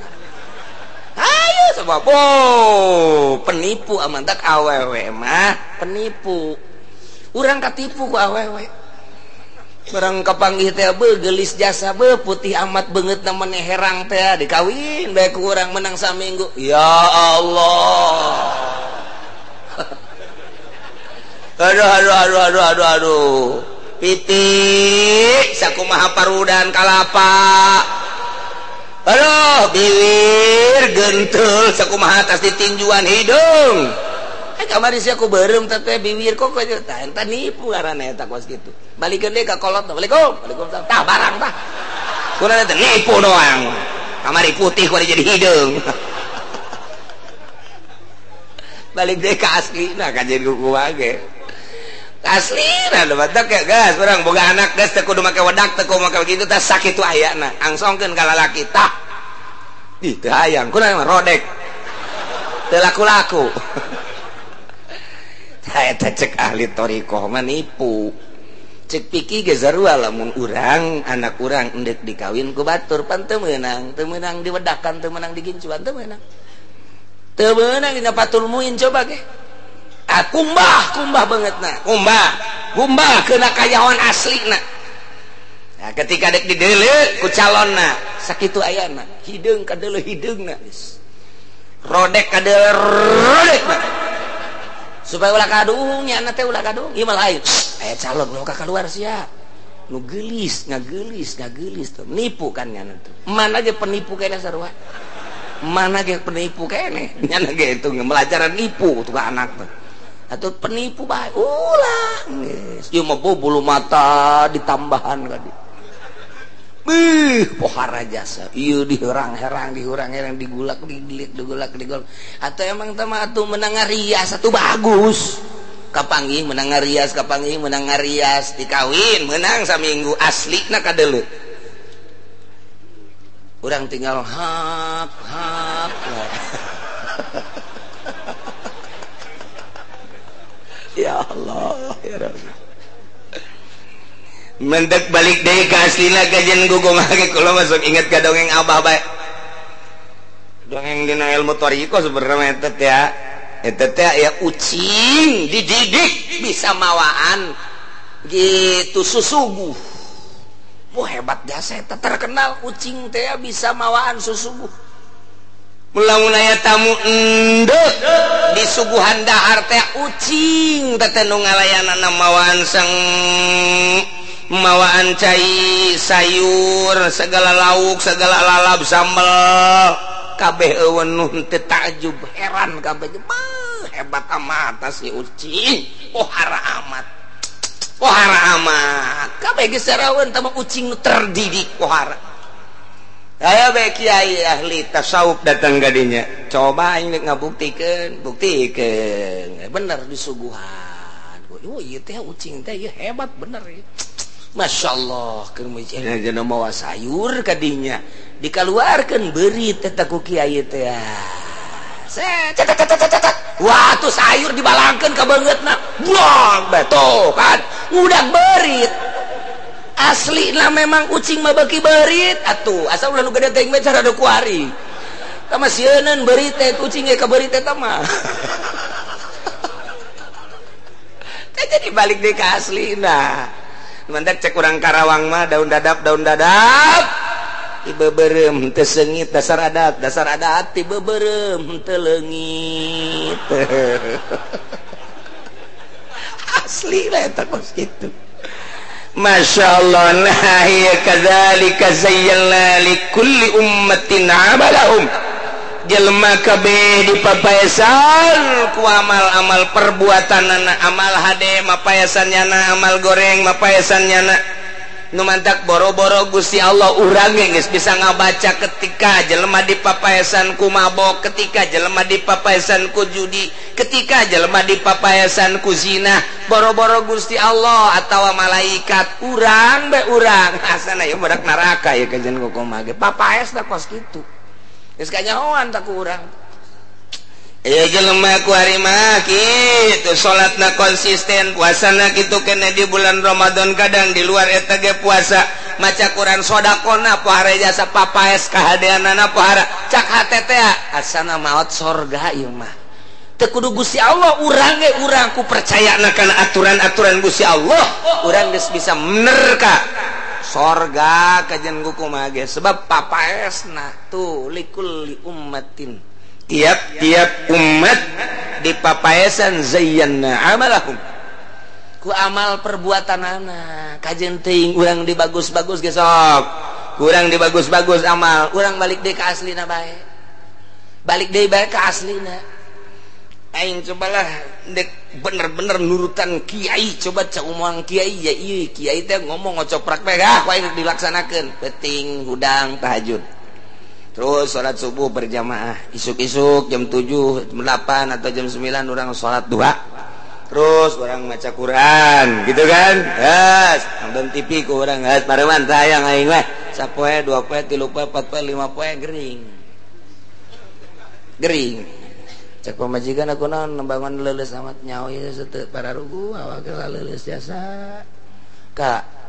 Ayo sebab oh, penipu amantak awewe mah penipu. Urang katipu ku awewe. Barang kapanggih teh beuh geulis jasa beuh putih amat beungeut na maneh herang teh dikawin bae ku urang menang saminggu. Ya Allah. Aduh aduh aduh aduh aduh aduh. Pitik sakumaha parudan kalapa. Aduh biwir gentul sakumaha atas ditinjuan hidung. Kamari sia ku beureum teh biwir kok tah eta nipu ngaranna eta kos kitu. Balikeun deui ka kolot. Waalaikum. Waalaikumsalam. Tah barang tah. Kunaon teh nipu doang. Kamari putih kuari jadi hidung. Balik deui ka aslina kajeun ku kumaha ge. Aslina da batak ya gas urang boga anak geus teu kudu make wedak teu kudu make kitu tah sakitu ayana. Angsongkeun ka lalaki tah. Ih teu hayang kunaon rodek. Teu laku-laku. Eta cek ahli thoriqoh mah nipu. Cek pikir ge sarua lamun urang anak urang endek dikawin ku batur pan teu meunang diwedakan teu meunang digincuan teu meunang. Teu meunang dina Fathul Muin coba ge. Ah kumbah bangetna, kumbah kena kayawan aslina. Nah, ketika dek dideuleu ku calonna sakitu ayana, hideung kadeuleu hideungna. Rodek kadeuleu rodekna. Supaya ulah kadung nya teh ulah kadung ieu mah lain. Aya calon nu ka keluar sia. Nu geulis, ngagelis, ngagelis tuh. Nipu kan nya tuh. Mana ge penipu kene sarua. Mana ge penipu kene. Nya ge itu melajaran nipu tuh ka anak tuh. Atuh penipu bae ulah geus. Ieu mah bulu mata ditambahan ka dieu. Beuh, pohara jasa. Ieu dihurang-herang, dihurang-herang, digulak, digilik, digulak, digulak. Atau emang teh mah atuh menang ngarias atuh bagus. Kapanggih menang ngarias, kapanggih menang ngarias, dikawin menang saminggu aslina kadeuleu. Urang tinggal hak hak. Ya Allah, ya Rabbi. Mentek balik deui ka aslina kajian gugung ge kula masuk inget ka dongeng abah bae. Dongeng dina ilmu thoriqoh sebenarnya eta teh ya. Eta teh ya ucing dididik bisa mawaan gitu susuguh. Wah hebat jasa eta terkenal ucing teh bisa mawaan susuguh. Lamun aya tamu endek disuguhan dahar teh ucing teh nu ngalayanana mawaan sang mawaan cai sayur segala lauk segala lalap sambel kabeh eueun teu takjub heran kabeh hebat amat si ucing pohara amat pohara amat kabeh geus saraweun tah ucing nu terdidik pohara. Aya bae kiai ahli tasawuf datang ka dinya coba aing ngabuktikeun buktikeun bener disuguhan oh ieu teh ucing teh ieu hebat bener ieu. Masya Allah keur meuceuna mawa sayur kadinya dikaluarkeun beurit teh ku kiai teh. Wah tuh sayur dibalangkeun ka beungeutna. Buang bae tuh kan ngudak beurit. Aslina memang ucing mah beuki beurit atuh asal ulah nu gede teh mah cara kuari. Tah mah sieuneun beurit teh ucing ge ka beurit eta mah. Teh jadi balik deui ka aslina. Mandak cek urang Karawang mah daun dadap tiba berem teu seungit dasar adat tiba berem teu leungit. Asli lah eta kos kitu. Masya Allah nah ya kadzalika zayyalna likulli ummatin amalahum. Jelema kabeh dipapaesan ku amal-amal perbuatanana, amal hade mapaesan nyana, amal goreng mapaesan nyana. Nu mantak boro-boro Gusti Allah urang ge geus bisa ngabaca ketika jelema dipapaesan ku mabok, ketika jelema dipapaesan ku judi, ketika jelema dipapaesan ku zina, boro-boro Gusti Allah atawa malaikat urang be urang asana ieu budak neraka ieu kajen kumaha ge papaes da kos kitu. Geus kanyahoan tak ku urang. Ya jelema ku hari mah kitu salatna konsisten, puasana kitu kene di bulan Ramadan kadang di luar eta ge puasa, maca Quran sodakona pohara jasa papaes kahadeanana pohara cak hate teh asana maot sorga ieu mah. Teu kudu Gusti Allah urang ge urang ku percayana kana aturan-aturan Gusti Allah, urang geus bisa menerka sorga kajen kumaha ge sebab papaesna tuh likulli ummatin. Tiap-tiap umat di papaesan zayyana amalahum ku amal perbuatan anak kajen teuing urang di bagus-bagus ge sok kurang di bagus-bagus amal urang balik deui ka aslina bae balik deui bae ka aslina aing cobalah dek bener-bener nurutan kiai coba cak umuang kiai ya ieu kiai teh ngomong ngocoprak bae ah ku aing dilaksanakeun penting hudang tahajud terus sholat subuh berjamaah isuk-isuk jam 7, jam 8 atau jam 9 orang sholat duha terus orang maca Quran gitu kan yes nonton TV ku orang yes pareman sayang aing mah sapoe 2 poe 3 poe 4 poe 5 poe gering gering cek pamajikan aku naon bangun leuleus amat nyaho ieu teu pararugu awak leuleus jasa kak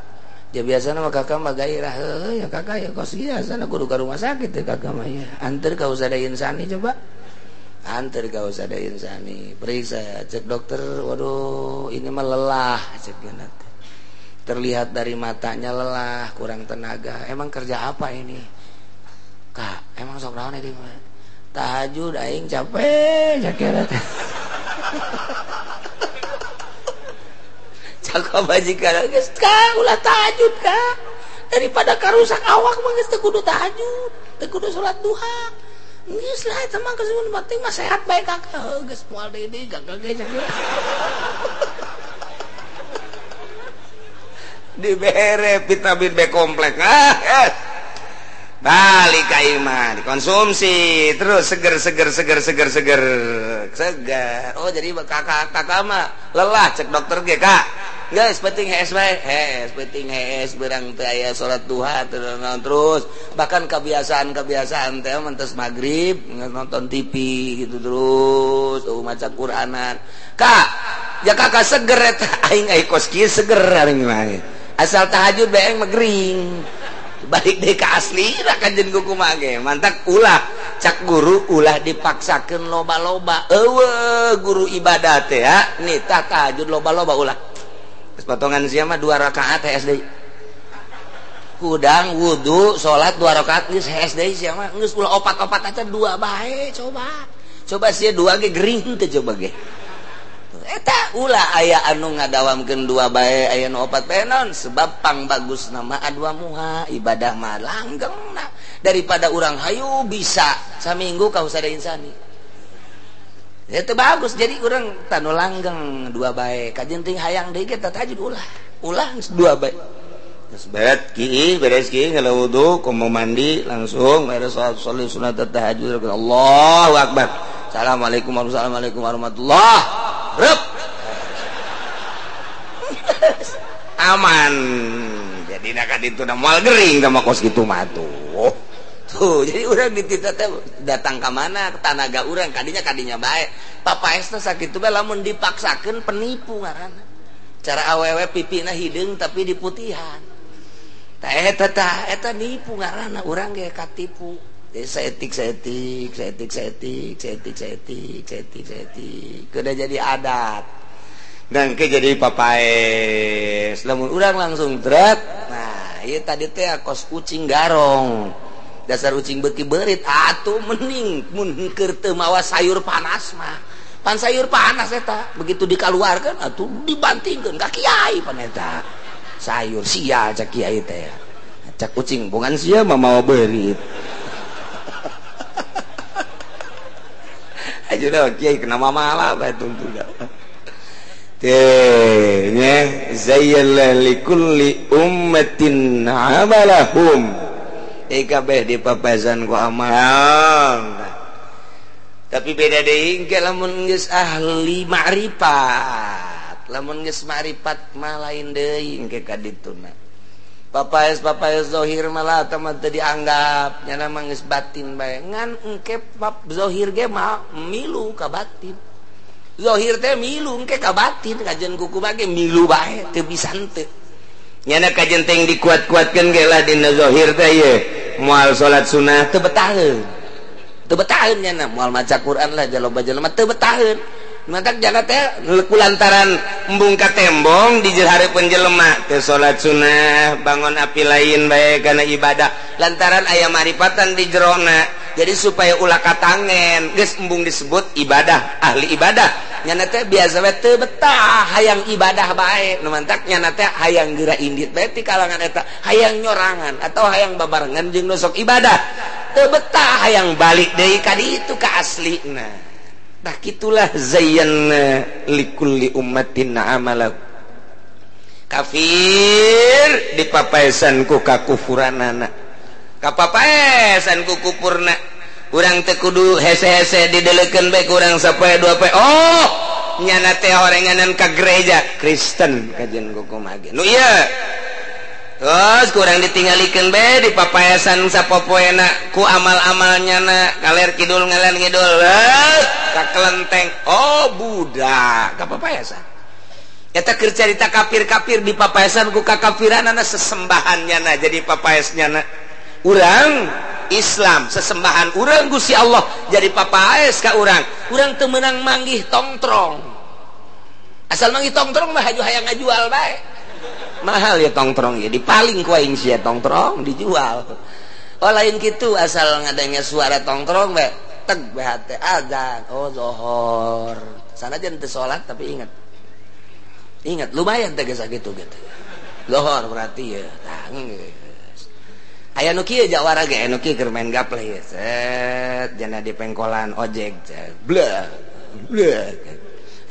ya biasana mah kakak mah gairah heuh ya kakak ya kos biasana kudu ka rumah sakit teh kakak mah ya anter ka Usada Insani coba anter ka Usada Insani periksa cek dokter waduh ini mah lelah cek geuna teh terlihat dari matanya lelah kurang tenaga emang kerja apa ini kak emang sok naon ini mah tahajud aing capek cek geuna teh cakap majikan geus ka ulah tahajud ka daripada karusak awak mah geus teu kudu tahajud teu kudu salat duha geus lah eta mah geus penting mah sehat bae kakak geus moal deui deui gagal ge dibere vitamin B kompleks ah balik ka imah dikonsumsi terus seger seger seger seger seger seger oh jadi kakak kakak mah lelah cek dokter ge kak guys penting hees bae hees penting hees berang teu aya salat duha terus bahkan kebiasaan-kebiasaan teh mentes magrib nonton TV gitu terus tuh maca Quranan kak ya kakak seger eta aing ai kos kieu seger aing mah asal tahajud bae aing mah gering balik deh ke asli kajen kumaha ge mantak ulah cak guru ulah dipaksakeun loba-loba eueuh guru ibadah teh ya nitah tahajud loba-loba ulah geus potongan sia mah 2 rakaat hees deui kudang wudu salat 2 rakaat geus hees deui sia mah geus ulah opat-opat aja 2 bae coba coba sia 2 ge gering teh coba ge eta ulah aya anu ngadawamkeun 2 bae aya nu 4 bae naon sebab pang bagus nama adua muha ibadah mah langgengna daripada urang hayu bisa saminggu ka Usada Insani itu bagus jadi urang tanu langgeng 2 bae kajen ting hayang deui ge tahajud ulah ulah geus 2 bae geus beres ki beres ki ngala wudu komo mandi langsung beres salat sunat tahajud Allahu akbar assalamualaikum warahmatullahi Rep. Aman. Jadi nak itu dah moal gering sama kos gitu mah tuh. Tuh, jadi urang ditita teh datang ka mana tanaga urang kadinya kadinya bae. Papaesna sakitu bae lamun dipaksakeun penipu ngaranna. Cara awewe pipina hideung tapi diputihan. Tah eta tah eta nipu ngaranna urang ge katipu. Seetik seetik seetik seetik seetik seetik seetik seetik kuda jadi adat dan ke jadi papaes lamun urang langsung trek nah ieu tadi teh kos kucing garong dasar ucing beuki beurit atuh mending mun keur teu mawa sayur panas mah pan sayur panas eta begitu dikaluarkeun atuh dibantingkeun ka kiai pan eta sayur sia cak kiai teh cak ucing bongan sia mah mawa beurit aja dah kiai kena mamalah bae tungtung teh nya zayyana likulli ummatin amalahum kabeh dipapasan ku amal tapi beda deui engke lamun geus ahli ma'rifat lamun geus ma'rifat mah lain deui engke ka dituna Papaes-papaes zohir malah teman teu dianggap nyana mah geus batin bae ngan engke bab zohir ge mah milu ka batin. Zohir teh milu engke ka batin kajen kuku bage milu bae teu bisa henteu. Nyana kajen teh dikuat-kuatkeun ge lah dina zohir teh ye moal salat sunah teu betaheun. Teu betaheun nyana moal maca Quran lah jaloba jelema teu betaheun. Mantak jana teh kulantaran embung ka tembong di hareupeun jelema teu salat sunah bangun api lain bae kana ibadah lantaran aya maripatan di jerona jadi supaya ulah katangen geus embung disebut ibadah ahli ibadah nyana teh biasa we teu betah hayang ibadah bae nu mantak nyana teh hayang geura indit bae ti kalangan eta hayang nyorangan atau hayang babarengan jeung nu sok ibadah teu betah hayang balik deui ka ditu ka aslina. Tah kitulah zayyana likulli ummatin amala. Kafir dipapaesan ku kakufuranana. Kapapaesan ku kupurna. Urang teu kudu hese-hese didelekeun bae ku urang sapoe dua poe. Oh, nyana teh horenganan ka gereja Kristen kajian kumaha ge. Nu ieu. Terus kurang ditinggalikeun bae di papaesan sapopoena ku amal-amal nyana kaler kidul ngaler ngidul ka kelenteng. Oh budak ka papaesan eta keur carita kafir-kafir di papaesan ku kakafiranana sesembahan nyana jadi papaes nyana urang Islam sesembahan urang Gusti Allah jadi papaes ka urang. Urang teu meunang manggih tongtrong asal manggih tongtrong mah haju hayang ngajual bae. Mahal ya tongtrong ya dipaling ku aing sia tongtrong dijual. Oh lain kitu asal ngadenge suara tongtrong bae teg bae hate azan oh zohor. Sanajan teu salat tapi ingat. Ingat lumayan teh geus sakitu gitu. Zohor berarti ya tah geus. Aya nu kieu jawara ge anu kieu keur main gaple ya. Set jana di pengkolan ojek bleh bleh.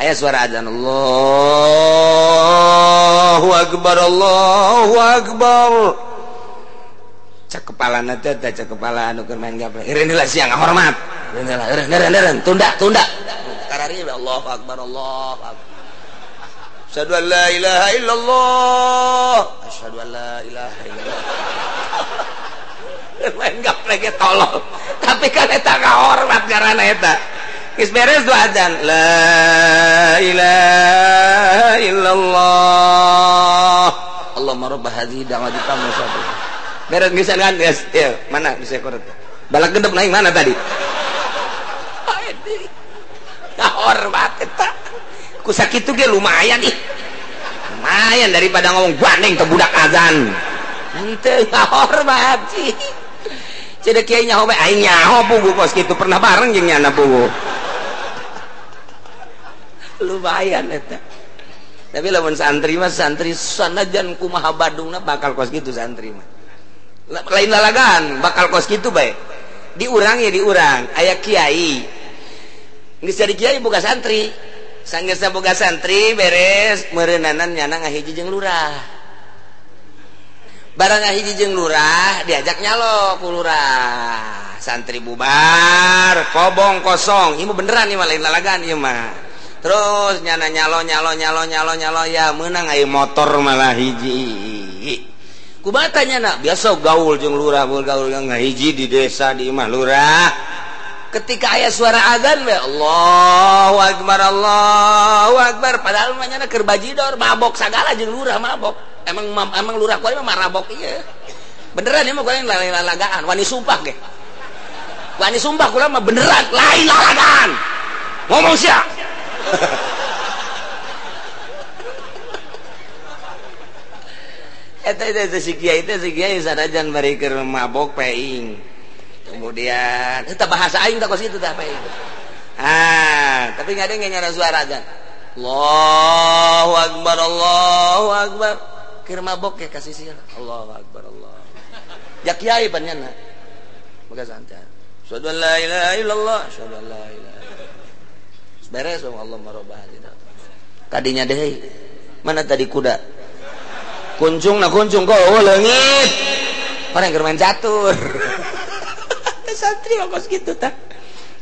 Aya suara azan Allahu akbar Allahu akbar. Cak kepalana teh cak kepala anu keur main gaple. Eureun heula sia ngahormat. Eureun heula eureun eureun eureun tunda tunda. Karari Allahu akbar Allahu akbar. Asyhadu an la ilaha illallah. Asyhadu an la ilaha illallah. Main gaple ge tolol. Tapi kan eta ngahormat ngaranna eta. Geus beres dua azan la ilaha illallah Allahumma rabb hadhihi da'wati tamma beres geus kan geus ieu mana bisa korot balak gendep naik mana tadi ngahormat eta ku sakitu ge lumayan ih lumayan daripada ngomong gandeng teh budak azan henteu ngahormat sih cedek kiai nyaho bae aing nyaho puguh kos kitu pernah bareng jeung nyana puguh lumayan eta. Tapi lamun santri mah santri sanajan kumaha badungna bakal kos kitu santri mah. Lain lalagan bakal kos kitu bae. Diurang ya diurang aya kiai. Geus jadi kiai boga santri. Sanggeusna boga santri beres meureunanan nyana ngahiji jeung lurah. Barang ngahiji jeung lurah diajak nyalo ku lurah. Santri bubar, kobong kosong. Ieu beneran ieu mah lain lalagan ieu mah. Terus nyana nyalo nyalo nyalo nyalo nyalo ya menang ayo motor malah hiji. Kumaha nyana biasa gaul jeung lurah gaul ngahiji di desa di imah lurah. Ketika aya suara azan we Allahu akbar Allahu akbar padahal mah nyana keur bajidor mabok sagala jeung lurah mabok. Emang emang lurah kuari mah marabok ieu. Beneran ieu mah kuari lain lalagaan wani sumpah ge. Wani sumpah kula mah beneran lain lalagaan. Ngomong sia. Eta eta si kiai teh si kiai sanajan bari keur mabok peing. Kemudian eta bahasa aing tah kos kitu tah peing. Ah, tapi ngadenge nyara suara azan. Allahu akbar Allahu akbar. Keur mabok ge ka sisi Allahu akbar Allah. Ja kiai pan nyana. Maka santai. Asyhadu an la ilaha illallah, asyhadu an la ilaha beres Allah marobah tadinya deh mana tadi kuda kuncung na kuncung kok oh leungit orang keur main catur santri mah kos kitu tah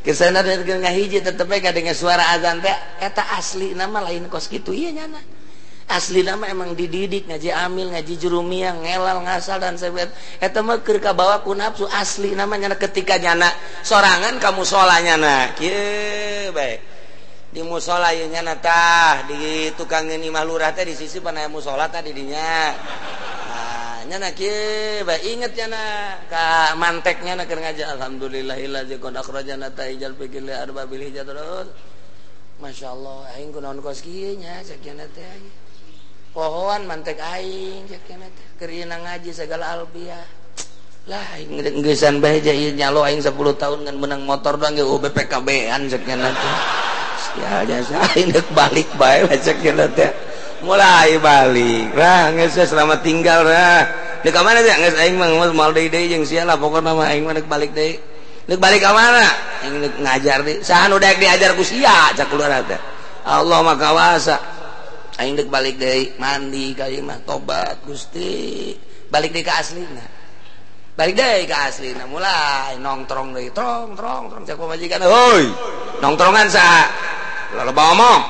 kesana ngahiji tetep we kadenge suara azan teh eta asli nama lain kos kitu ieu nyana Asli nama emang dididik ngaji amil ngaji jurumiyah ngelal ngasal dan sebagainya. Eta mah keur kabawa ku nafsu asli namanya ketika nyana sorangan ka musola nyana kieu bae. Di musola ieu nyana tah di tukangeun imah lurah teh di sisi panaya musola tah di dinya. Nah, nyana kieu bae inget nyana ka mantek nyana keur ngaji alhamdulillahillazi qad akhrajana taijal fikil arbabil hijrah terus. Masyaallah aing kunaon kos kieu nya sakieu teh. Pohoan mantek aing sakieu teh keur ngaji segala albiah. Lah aing geusan bae ieu nyalo aing 10 tahun ngan menang motor doang ge UBPKB-an sakieu teh. Ya jasa aing deuk balik bae sakieu teh. Mulai balik. Lah geus selamat tinggal lah. Deuk ka mana teh geus aing mah moal deui-deui jeung sia lah pokona mah aing mah deuk balik deui. Deuk balik ka mana? Aing deuk ngajar deui. Saha nu daek diajar ku sia cak keluar teh. Allah mah kawasa. Aing deuk balik deui mandi ka ieu mah tobat Gusti. Balik deui ka aslina. Balik deui ka aslina mulai nongtrong deui trong trong trong cak pamajikan heuy. Nongtrongan saha? Loba omong.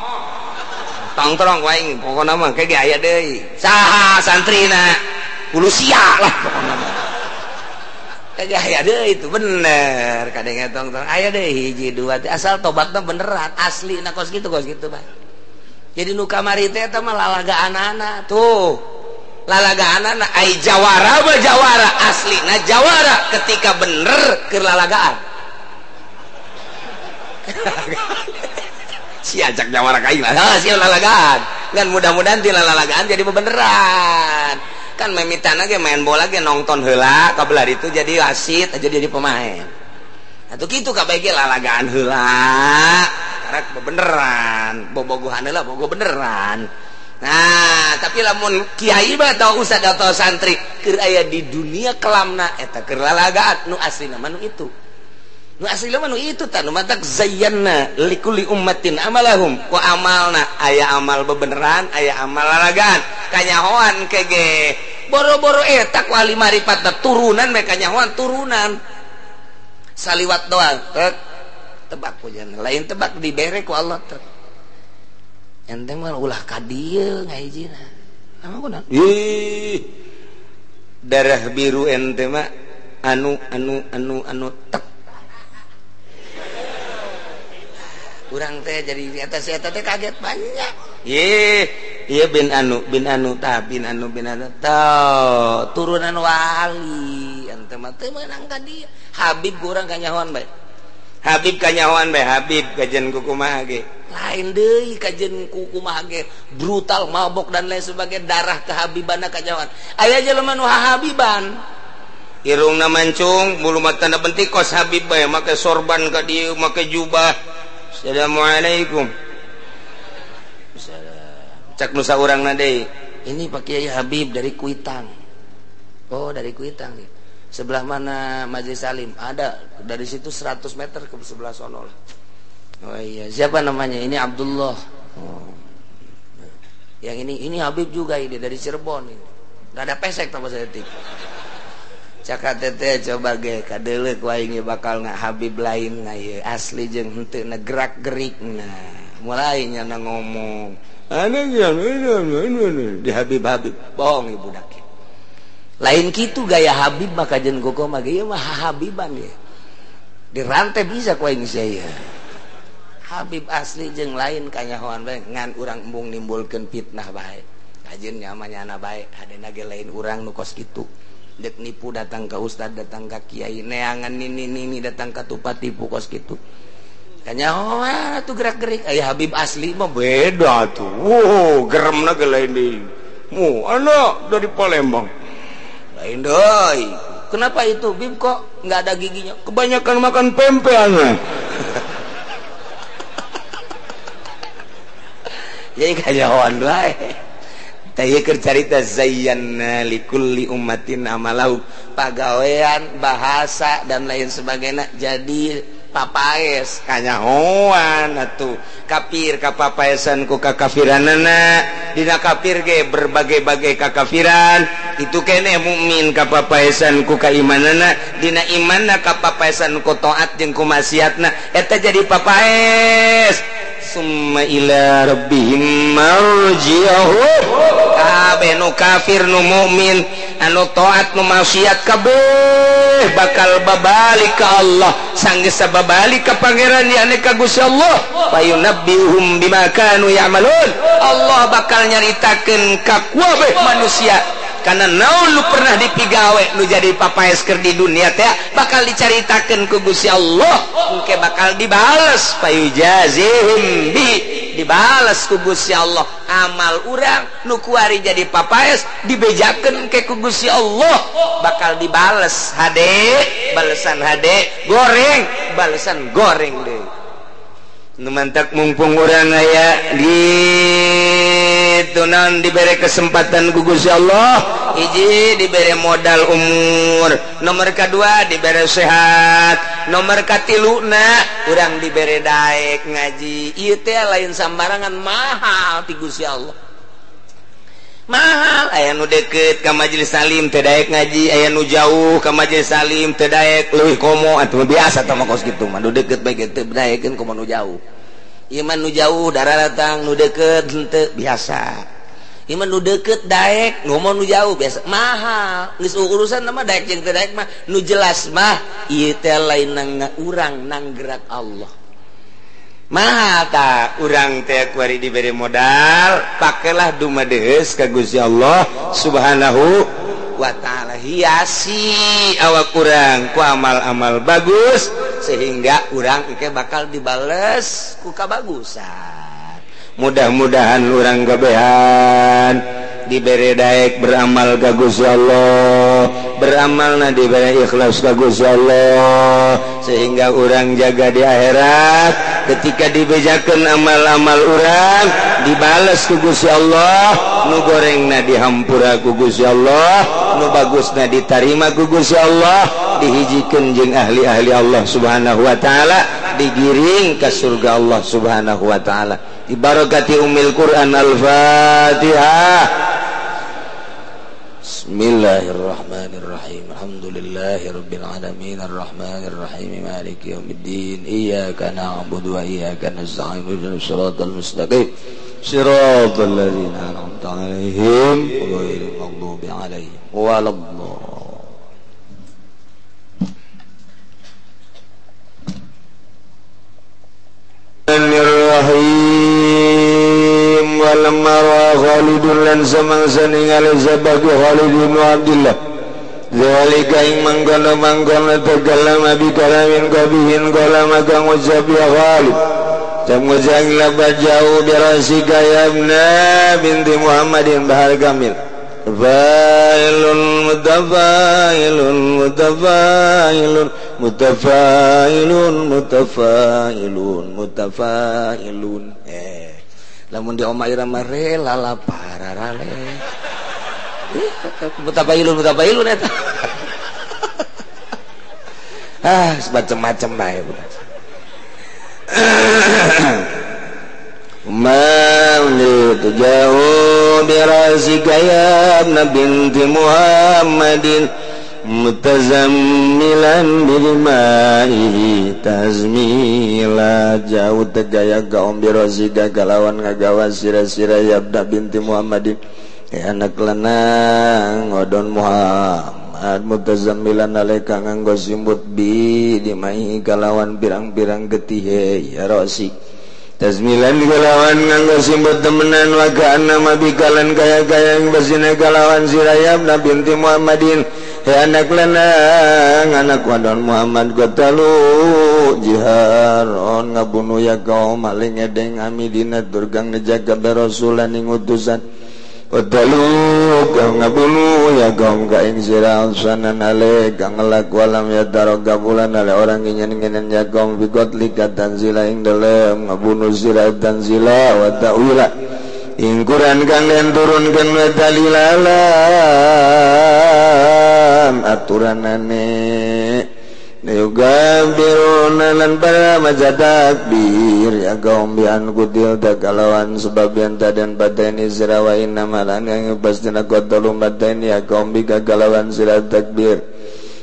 Tongtrong ku aing pokona mah ke ge aya deui. Saha santrina? Kudu sia lah pokona mah. Ke ge aya deui itu bener kadenge tongtrong aya deui hiji dua asal tobatna beneran aslina kos kitu Pak. Jadi nu kamari teh eta mah lalagaanana tuh. Lalagaanana ai jawara mah jawara aslina jawara ketika bener keur lalagaan. Si ajak jawara ka aing lah, si lalagaan. Ngan mudah-mudahan ti lalagaan jadi bebeneran. Kan memitana ge main bola ge nonton heula kabelah itu jadi wasit aja jadi pemain. Atuh kitu kabeh ge lalagaan heula. Karek bebeneran, bobogohan heula bogo beneran. Nah, tapi lamun kiai mah atau ustad atau santri keur aya di dunia kelamna eta keur lalagaan nu aslina mah nu itu. Nu aslina mah nu itu tah nu matak zayyana likulli ummatin amalahum. Ku amalna aya amal bebeneran, aya amal lalagaan. Kanyahoan kege boro-boro eta ku ahli maripatna turunan we kanyahoan turunan. Saliwat doang tek tebak pujan lain tebak dibere ku Allah teh ente mah ulah ka dieu ngahijina nama kunaon ih darah biru ente mah anu anu anu anu tek urang teh jadi di atas eta teh kaget banyak ih ieu bin anu tah bin anu tah turunan wali ente mah teu meunang ka dieu Habib urang kanyahoan bae Habib kanyahoan bae Habib kajen kukumaha ge lain deui kajen kukumaha ge brutal mabok dan lain sebagainya darah kehabibana kanyahoan aya jelema nu habiban irungna mancung bulu matana bentik kos Habib bae make sorban ka dieu make jubah assalamualaikum cak nu saurangna deui ini Pak Kiai Habib dari Kuitang. Oh dari Kuitang nih. Sebelah mana Majelis Salim? Ada dari situ 100 meter ke sebelah sono lah. Oh iya, siapa namanya? Ini Abdullah. Oh. Yang ini Habib juga ini dari Cirebon ini. Enggak ada pesek tambah sedetik. Caka teteh coba ge kadeuleuh ku aing bakal na Habib lain na ieu asli jeung henteu na gerak-gerikna. Mulai nya ngomong. Anu di Habib-Habib bohong ibu budak. Lain kitu gaya Habib mah kajen koko mah ieu mah habiban ya. Dirantai bisa ku aing sia. Habib asli jeung lain kanyahoan bae ngan urang embung nimbulkeun fitnah bae. Kajen nya mah nyana bae hadena ge lain urang nu kos kitu. Dek nipu datang ka ustad, datang ka kiai, neangan nini-nini datang ka tupat tipu kos kitu. Kanyahoan atuh gerak-gerik aya Habib asli mah beda tuh. Wow, geremna ge lain deui. Mu anak dari Palembang. Lain doi. Kenapa itu Bib kok nggak ada giginya? Kebanyakan makan pempek aneh. Jadi kanyahoan wae. Tah keur carita zayyana likulli ummatin amalahu pagawean, bahasa dan lain sebagainya jadi papaes kanyahoan atuh kafir kapapaesan ku kakafiranana dina kafir ge berbagai-bagai kakafiran itu keneh mukmin kapapaesan ku kaimanana dina imanna kapapaesan ku taat jeung ku maksiatna eta jadi papaes. Summa ila rabbihim marji'uhum. Kabeh nu kafir nu mukmin anu taat nu maksiat kabeh bakal babalik ka Allah. Sanggeus babalik ka pangeran yakni ka Gusti Allah. Fayunabbihum bima kanu ya'malun. Allah bakal nyaritakeun ka kabeh manusia karena naon lu pernah dipigawe lu jadi papaes keur di dunia teh bakal dicaritakeun ku Gusti Allah, engke bakal dibales fayujazihim bi, dibales ku Gusti Allah amal urang nu kuari jadi papaes dibejakeun ke ku Gusti Allah bakal dibales hade balesan hade goreng balesan goreng deui. Nu mantak mumpung urang aya di tunan diberi kesempatan ku Gusti Allah, hiji diberi modal umur, nomor kedua diberi sehat, nomor katiluna urang diberi daek ngaji. Ieu teh lain sambarangan, mahal ti Gusti Allah. Mahal aya nu deket ka majelis salim teu daek ngaji, aya nu jauh ka majelis salim teu daek leuwih komo atuh biasa tah mah kos kitu mah nu deket bae teu daekeun komo nu jauh. Ieu mah nu jauh darah datang, nu deket henteu biasa. Ieu mah nu deket daek, ngomong nu jauh biasa. Mahal geus urusan mah daek jeung teu daek mah nu jelas mah ieu teh lain nang urang nang gerak Allah. Mahal tak urang teh kuari diberi modal, pakailah dumadeus ka Gusti Allah Subhanahu wa ta'ala, hiasi awak urang ku amal-amal bagus sehingga urang engke bakal dibales ku kabagusan. Mudah-mudahan urang kabehan diberi daek beramal ka Gusti Allah, beramalna diberi ikhlas ka Gusti Allah sehingga urang jaga di akhirat ketika dibejakeun amal-amal urang dibales ku Gusti Allah, nu gorengna dihampura ku Gusti Allah, nu bagusna ditarima ku Gusti Allah, dihijikeun jeung ahli-ahli Allah Subhanahu wa taala, digiring ka surga Allah Subhanahu wa taala. Dibarakati umil Quran. Al-Fatihah. Bismillahirrahmanirrahim. Alhamdulillahirabbil alamin arrahmanir rahim maliki yaumiddin. Iyyaka na'budu wa iyyaka nasta'in ihdinas siratal mustaqim siratal ladzina an'amta 'alaihim ghairil maghdubi 'alaihim waladdallin. Bismillahirrahmanirrahim. Walamma ra'a Khalidun lan samangsa ningali sabagi Khalid bin Abdullah zalika ing mangkono-mangkono tegallama bi kalamin qabihin qala kang ucap ya Khalid jamujang labat jauh birasika ya ibna binti Muhammadin bahar kamil failun mutafailun mutafailun mutafailun mutafailun mutafailun. Lamun di oma irama rela lapararale mutafailun mutafailun eta ah macam-macam bae budak. Maulid jauh birasika ya ibna binti Muhammadin mutazammilan bilmaihi tazmila. Jauh tegaya kaum birasika kalawan ngagawa sira-sira ya ibna binti Muhammadin ya anak lanang ngodon Muhammad mutazammilan alaika nganggo simbut bi dimaihi kalawan pirang-pirang getihe ya rosi tazmilan kalawan nganggo simbut temenan wa ka'anna mabikalan kaya-kaya yang basina kalawan sirayab na binti Muhammadin ya anak lanang anak wadon Muhammad qatalu jiharon ngabunuh ya kaum maling edeng amidina turgang ngejaga berasulan ing utusan qatalu kang ngabunuh ya kaum ka ing sira sanan ale kang ngelak walam ya taroga bulan ale orang nginen-nginen ya kaum biqatlika tanzila ing dalem ngabunuh sira tanzila wa ta'wila ing Quran kang den turunkeun wa dalilalan aturanane yugabiruna lan para maca takbir ya kaum bian kutil takalawan sebab yang tadan bateni sira wa inna malan yang pastina qatalu bateni ya kaum bika kalawan sira takbir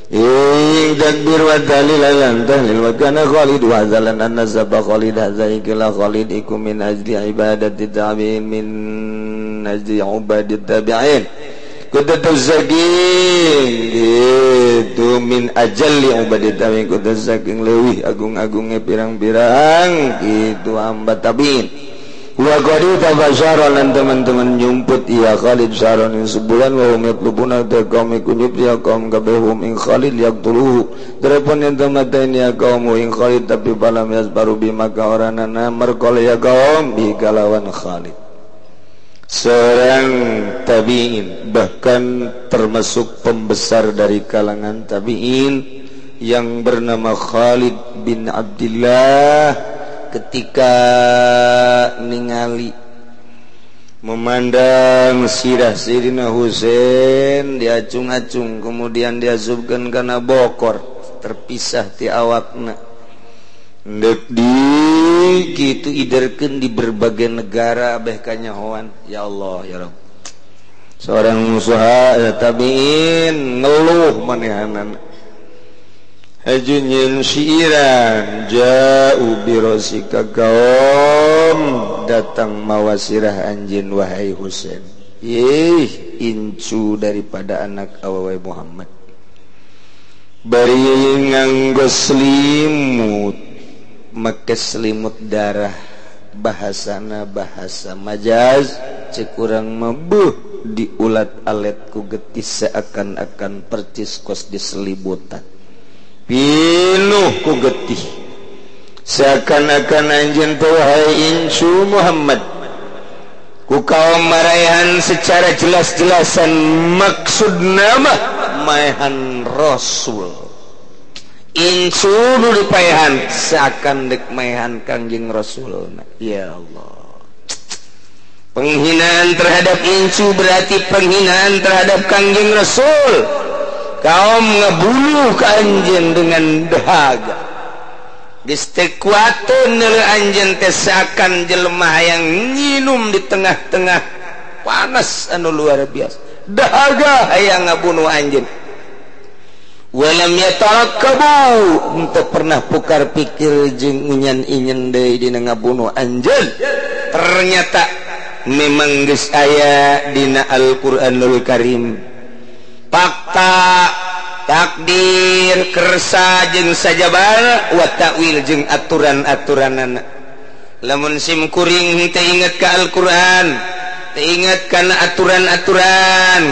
ing takbir wa tahlil lan tahlil wa kana Khalid wa zalan anna saba Khalid hadza ikla Khalid iku min ajli ibadati tabi'in min ajli ibadati tabi'in kudu saking itu min ajalli ibadati tabi'in kudu saking leuwih agung-agunge pirang-pirang itu hamba tabi'in wa qad tabashara lan teman-teman nyumput ya Khalid saron ing sebulan wa hum yatlubuna kaum iku nyup ya kaum kabeh hum ing Khalid yaqtuluhu terepon yen tamatain ya kaum ing Khalid tapi balam yasbaru bi maka oranana merkol ya kaum bi kalawan Khalid. Seorang tabi'in bahkan termasuk pembesar dari kalangan tabi'in yang bernama Khalid bin Abdullah ketika ningali memandang sirah Sayyidina Husain diacung-acung kemudian diasupkeun kana bokor terpisah ti awakna ndek di kitu iderkeun di berbagai negara beh kanyahoan. Ya Allah ya Rabb, seorang musuha tabiin ngeluh manehanana ajunyin syiiran ja'u birosika kaum datang mawa sirah anjin wahai Husain. Ih incu daripada anak awewe Muhammad bari nganggo selimut make selimut darah bahasana bahasa majaz cek urang mabuh diulat alet ku getis seakan-akan percis kos diselimutan pinuh ku getih seakan-akan anjeun teh wahai incu Muhammad ku kaum maraehan secara jelas-jelasan maksud nama maehan Rasul incu nu dipaehan seakan dek maehan Kangjeng Rasul. Ya Allah, penghinaan terhadap incu berarti penghinaan terhadap Kangjeng Rasul. Kaum ngebunuh ke anjeun dengan dahaga geus teu kuateun neuleuh anjeun teh seakan jelema hayang nginum di tengah-tengah panas anu luar biasa dahaga hayang ngabunuh anjeun walam yatarakkabu henteu pernah pukar pikir jeung inyen-inyen deui dina ngabunuh anjeun. Ternyata memang geus aya dina Al-Qur'anul Karim fakta takdir kersa jeung sajabal wa ta'wil jeung aturan-aturanana. Lamun sim kuring teu inget ka Al-Qur'an, teu inget kana aturan-aturan,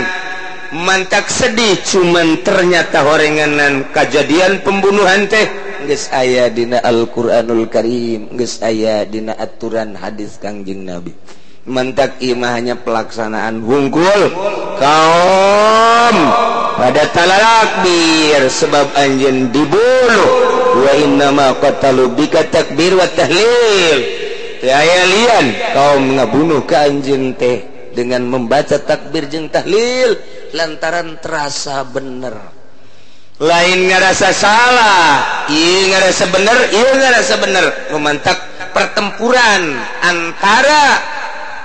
mantak sedih cuman ternyata horenganan kajadian pembunuhan teh geus aya dina Al-Qur'anul Karim, geus aya dina aturan hadis Kangjeng Nabi. Mantak imah hanya pelaksanaan hungkul kaum pada talakbir sebab anjeun dibunuh wa innama qatalu bika takbir wa tahlil. Teu aya lian kaum ngabunuh ka anjeun teh dengan membaca takbir jeung tahlil lantaran terasa bener, lain ngarasa salah, ieu ngarasa bener, ieu ngarasa bener. Memantak pertempuran antara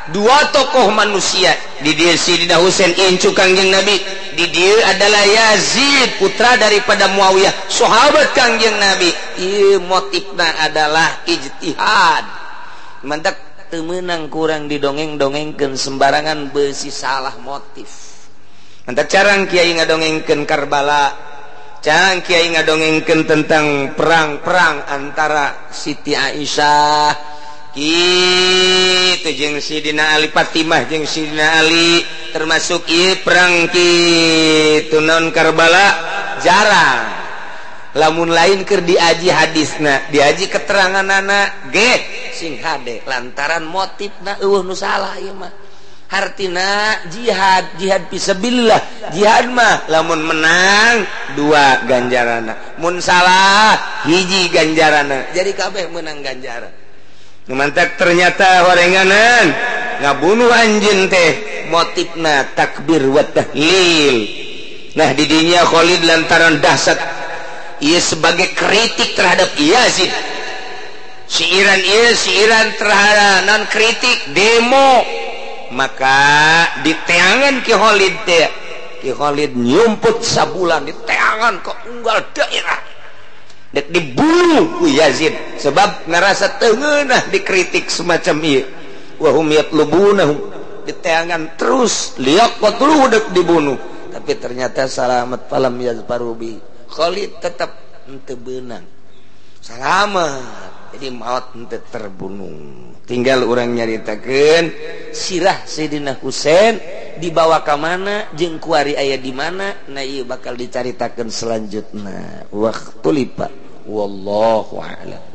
dua tokoh manusia. Di dia Sayyidina Husain incu Kangjeng Nabi, di dia adalah Yazid putra daripada Muawiyah sahabat Kangjeng Nabi. Ieu motifna adalah ijtihad. Mantak teu meunang kurang didongeng-dongengkeun sembarangan beusi salah motif. Mantak carang kiai ngadongengkeun Karbala, carang kiai ngadongengkeun tentang perang-perang antara Siti Aisyah kitu jeung Sidina Ali, Fatimah jeung Sidina Ali, termasuk ieu perang kitu naon Karbala jarang. Lamun lain keur diaji hadisna, diaji keteranganana ge sing hade lantaran motifna eueuh nu salah ieu mah. Hartina jihad, jihad fisabilillah. Jihad mah lamun menang dua ganjarana, mun salah hiji ganjarana. Jadi kabeh menang ganjaran. Mantak ternyata horenganan ngabunuh anjeun teh motifna takbir wa tahlil. Nah didinya Khalid lantaran dahsyat ieu sebagai kritik terhadap Yazid. Siiran ieu siiran terhadap non kritik demo, maka diteangan ki Khalid teh Ki Khalid nyumput sabulan di teangan ke unggal daerah dek dibunuh ku Yazid sebab ngerasa tengenah dikritik semacam ieu. Wa hum yatlubunahum, diteangan terus liyaqtuluhu dek dibunuh, tapi ternyata salamat falam yazfaru bi. Khalid tetap henteu beunang, salamat, jadi maut henteu terbunuh. Tinggal urang nyaritakeun sirah Sayyidina Husain dibawa ka mana jeung kuari aya di mana. Nah ieu bakal dicaritakeun selanjutna. Waqtulipa wallahu a'lam.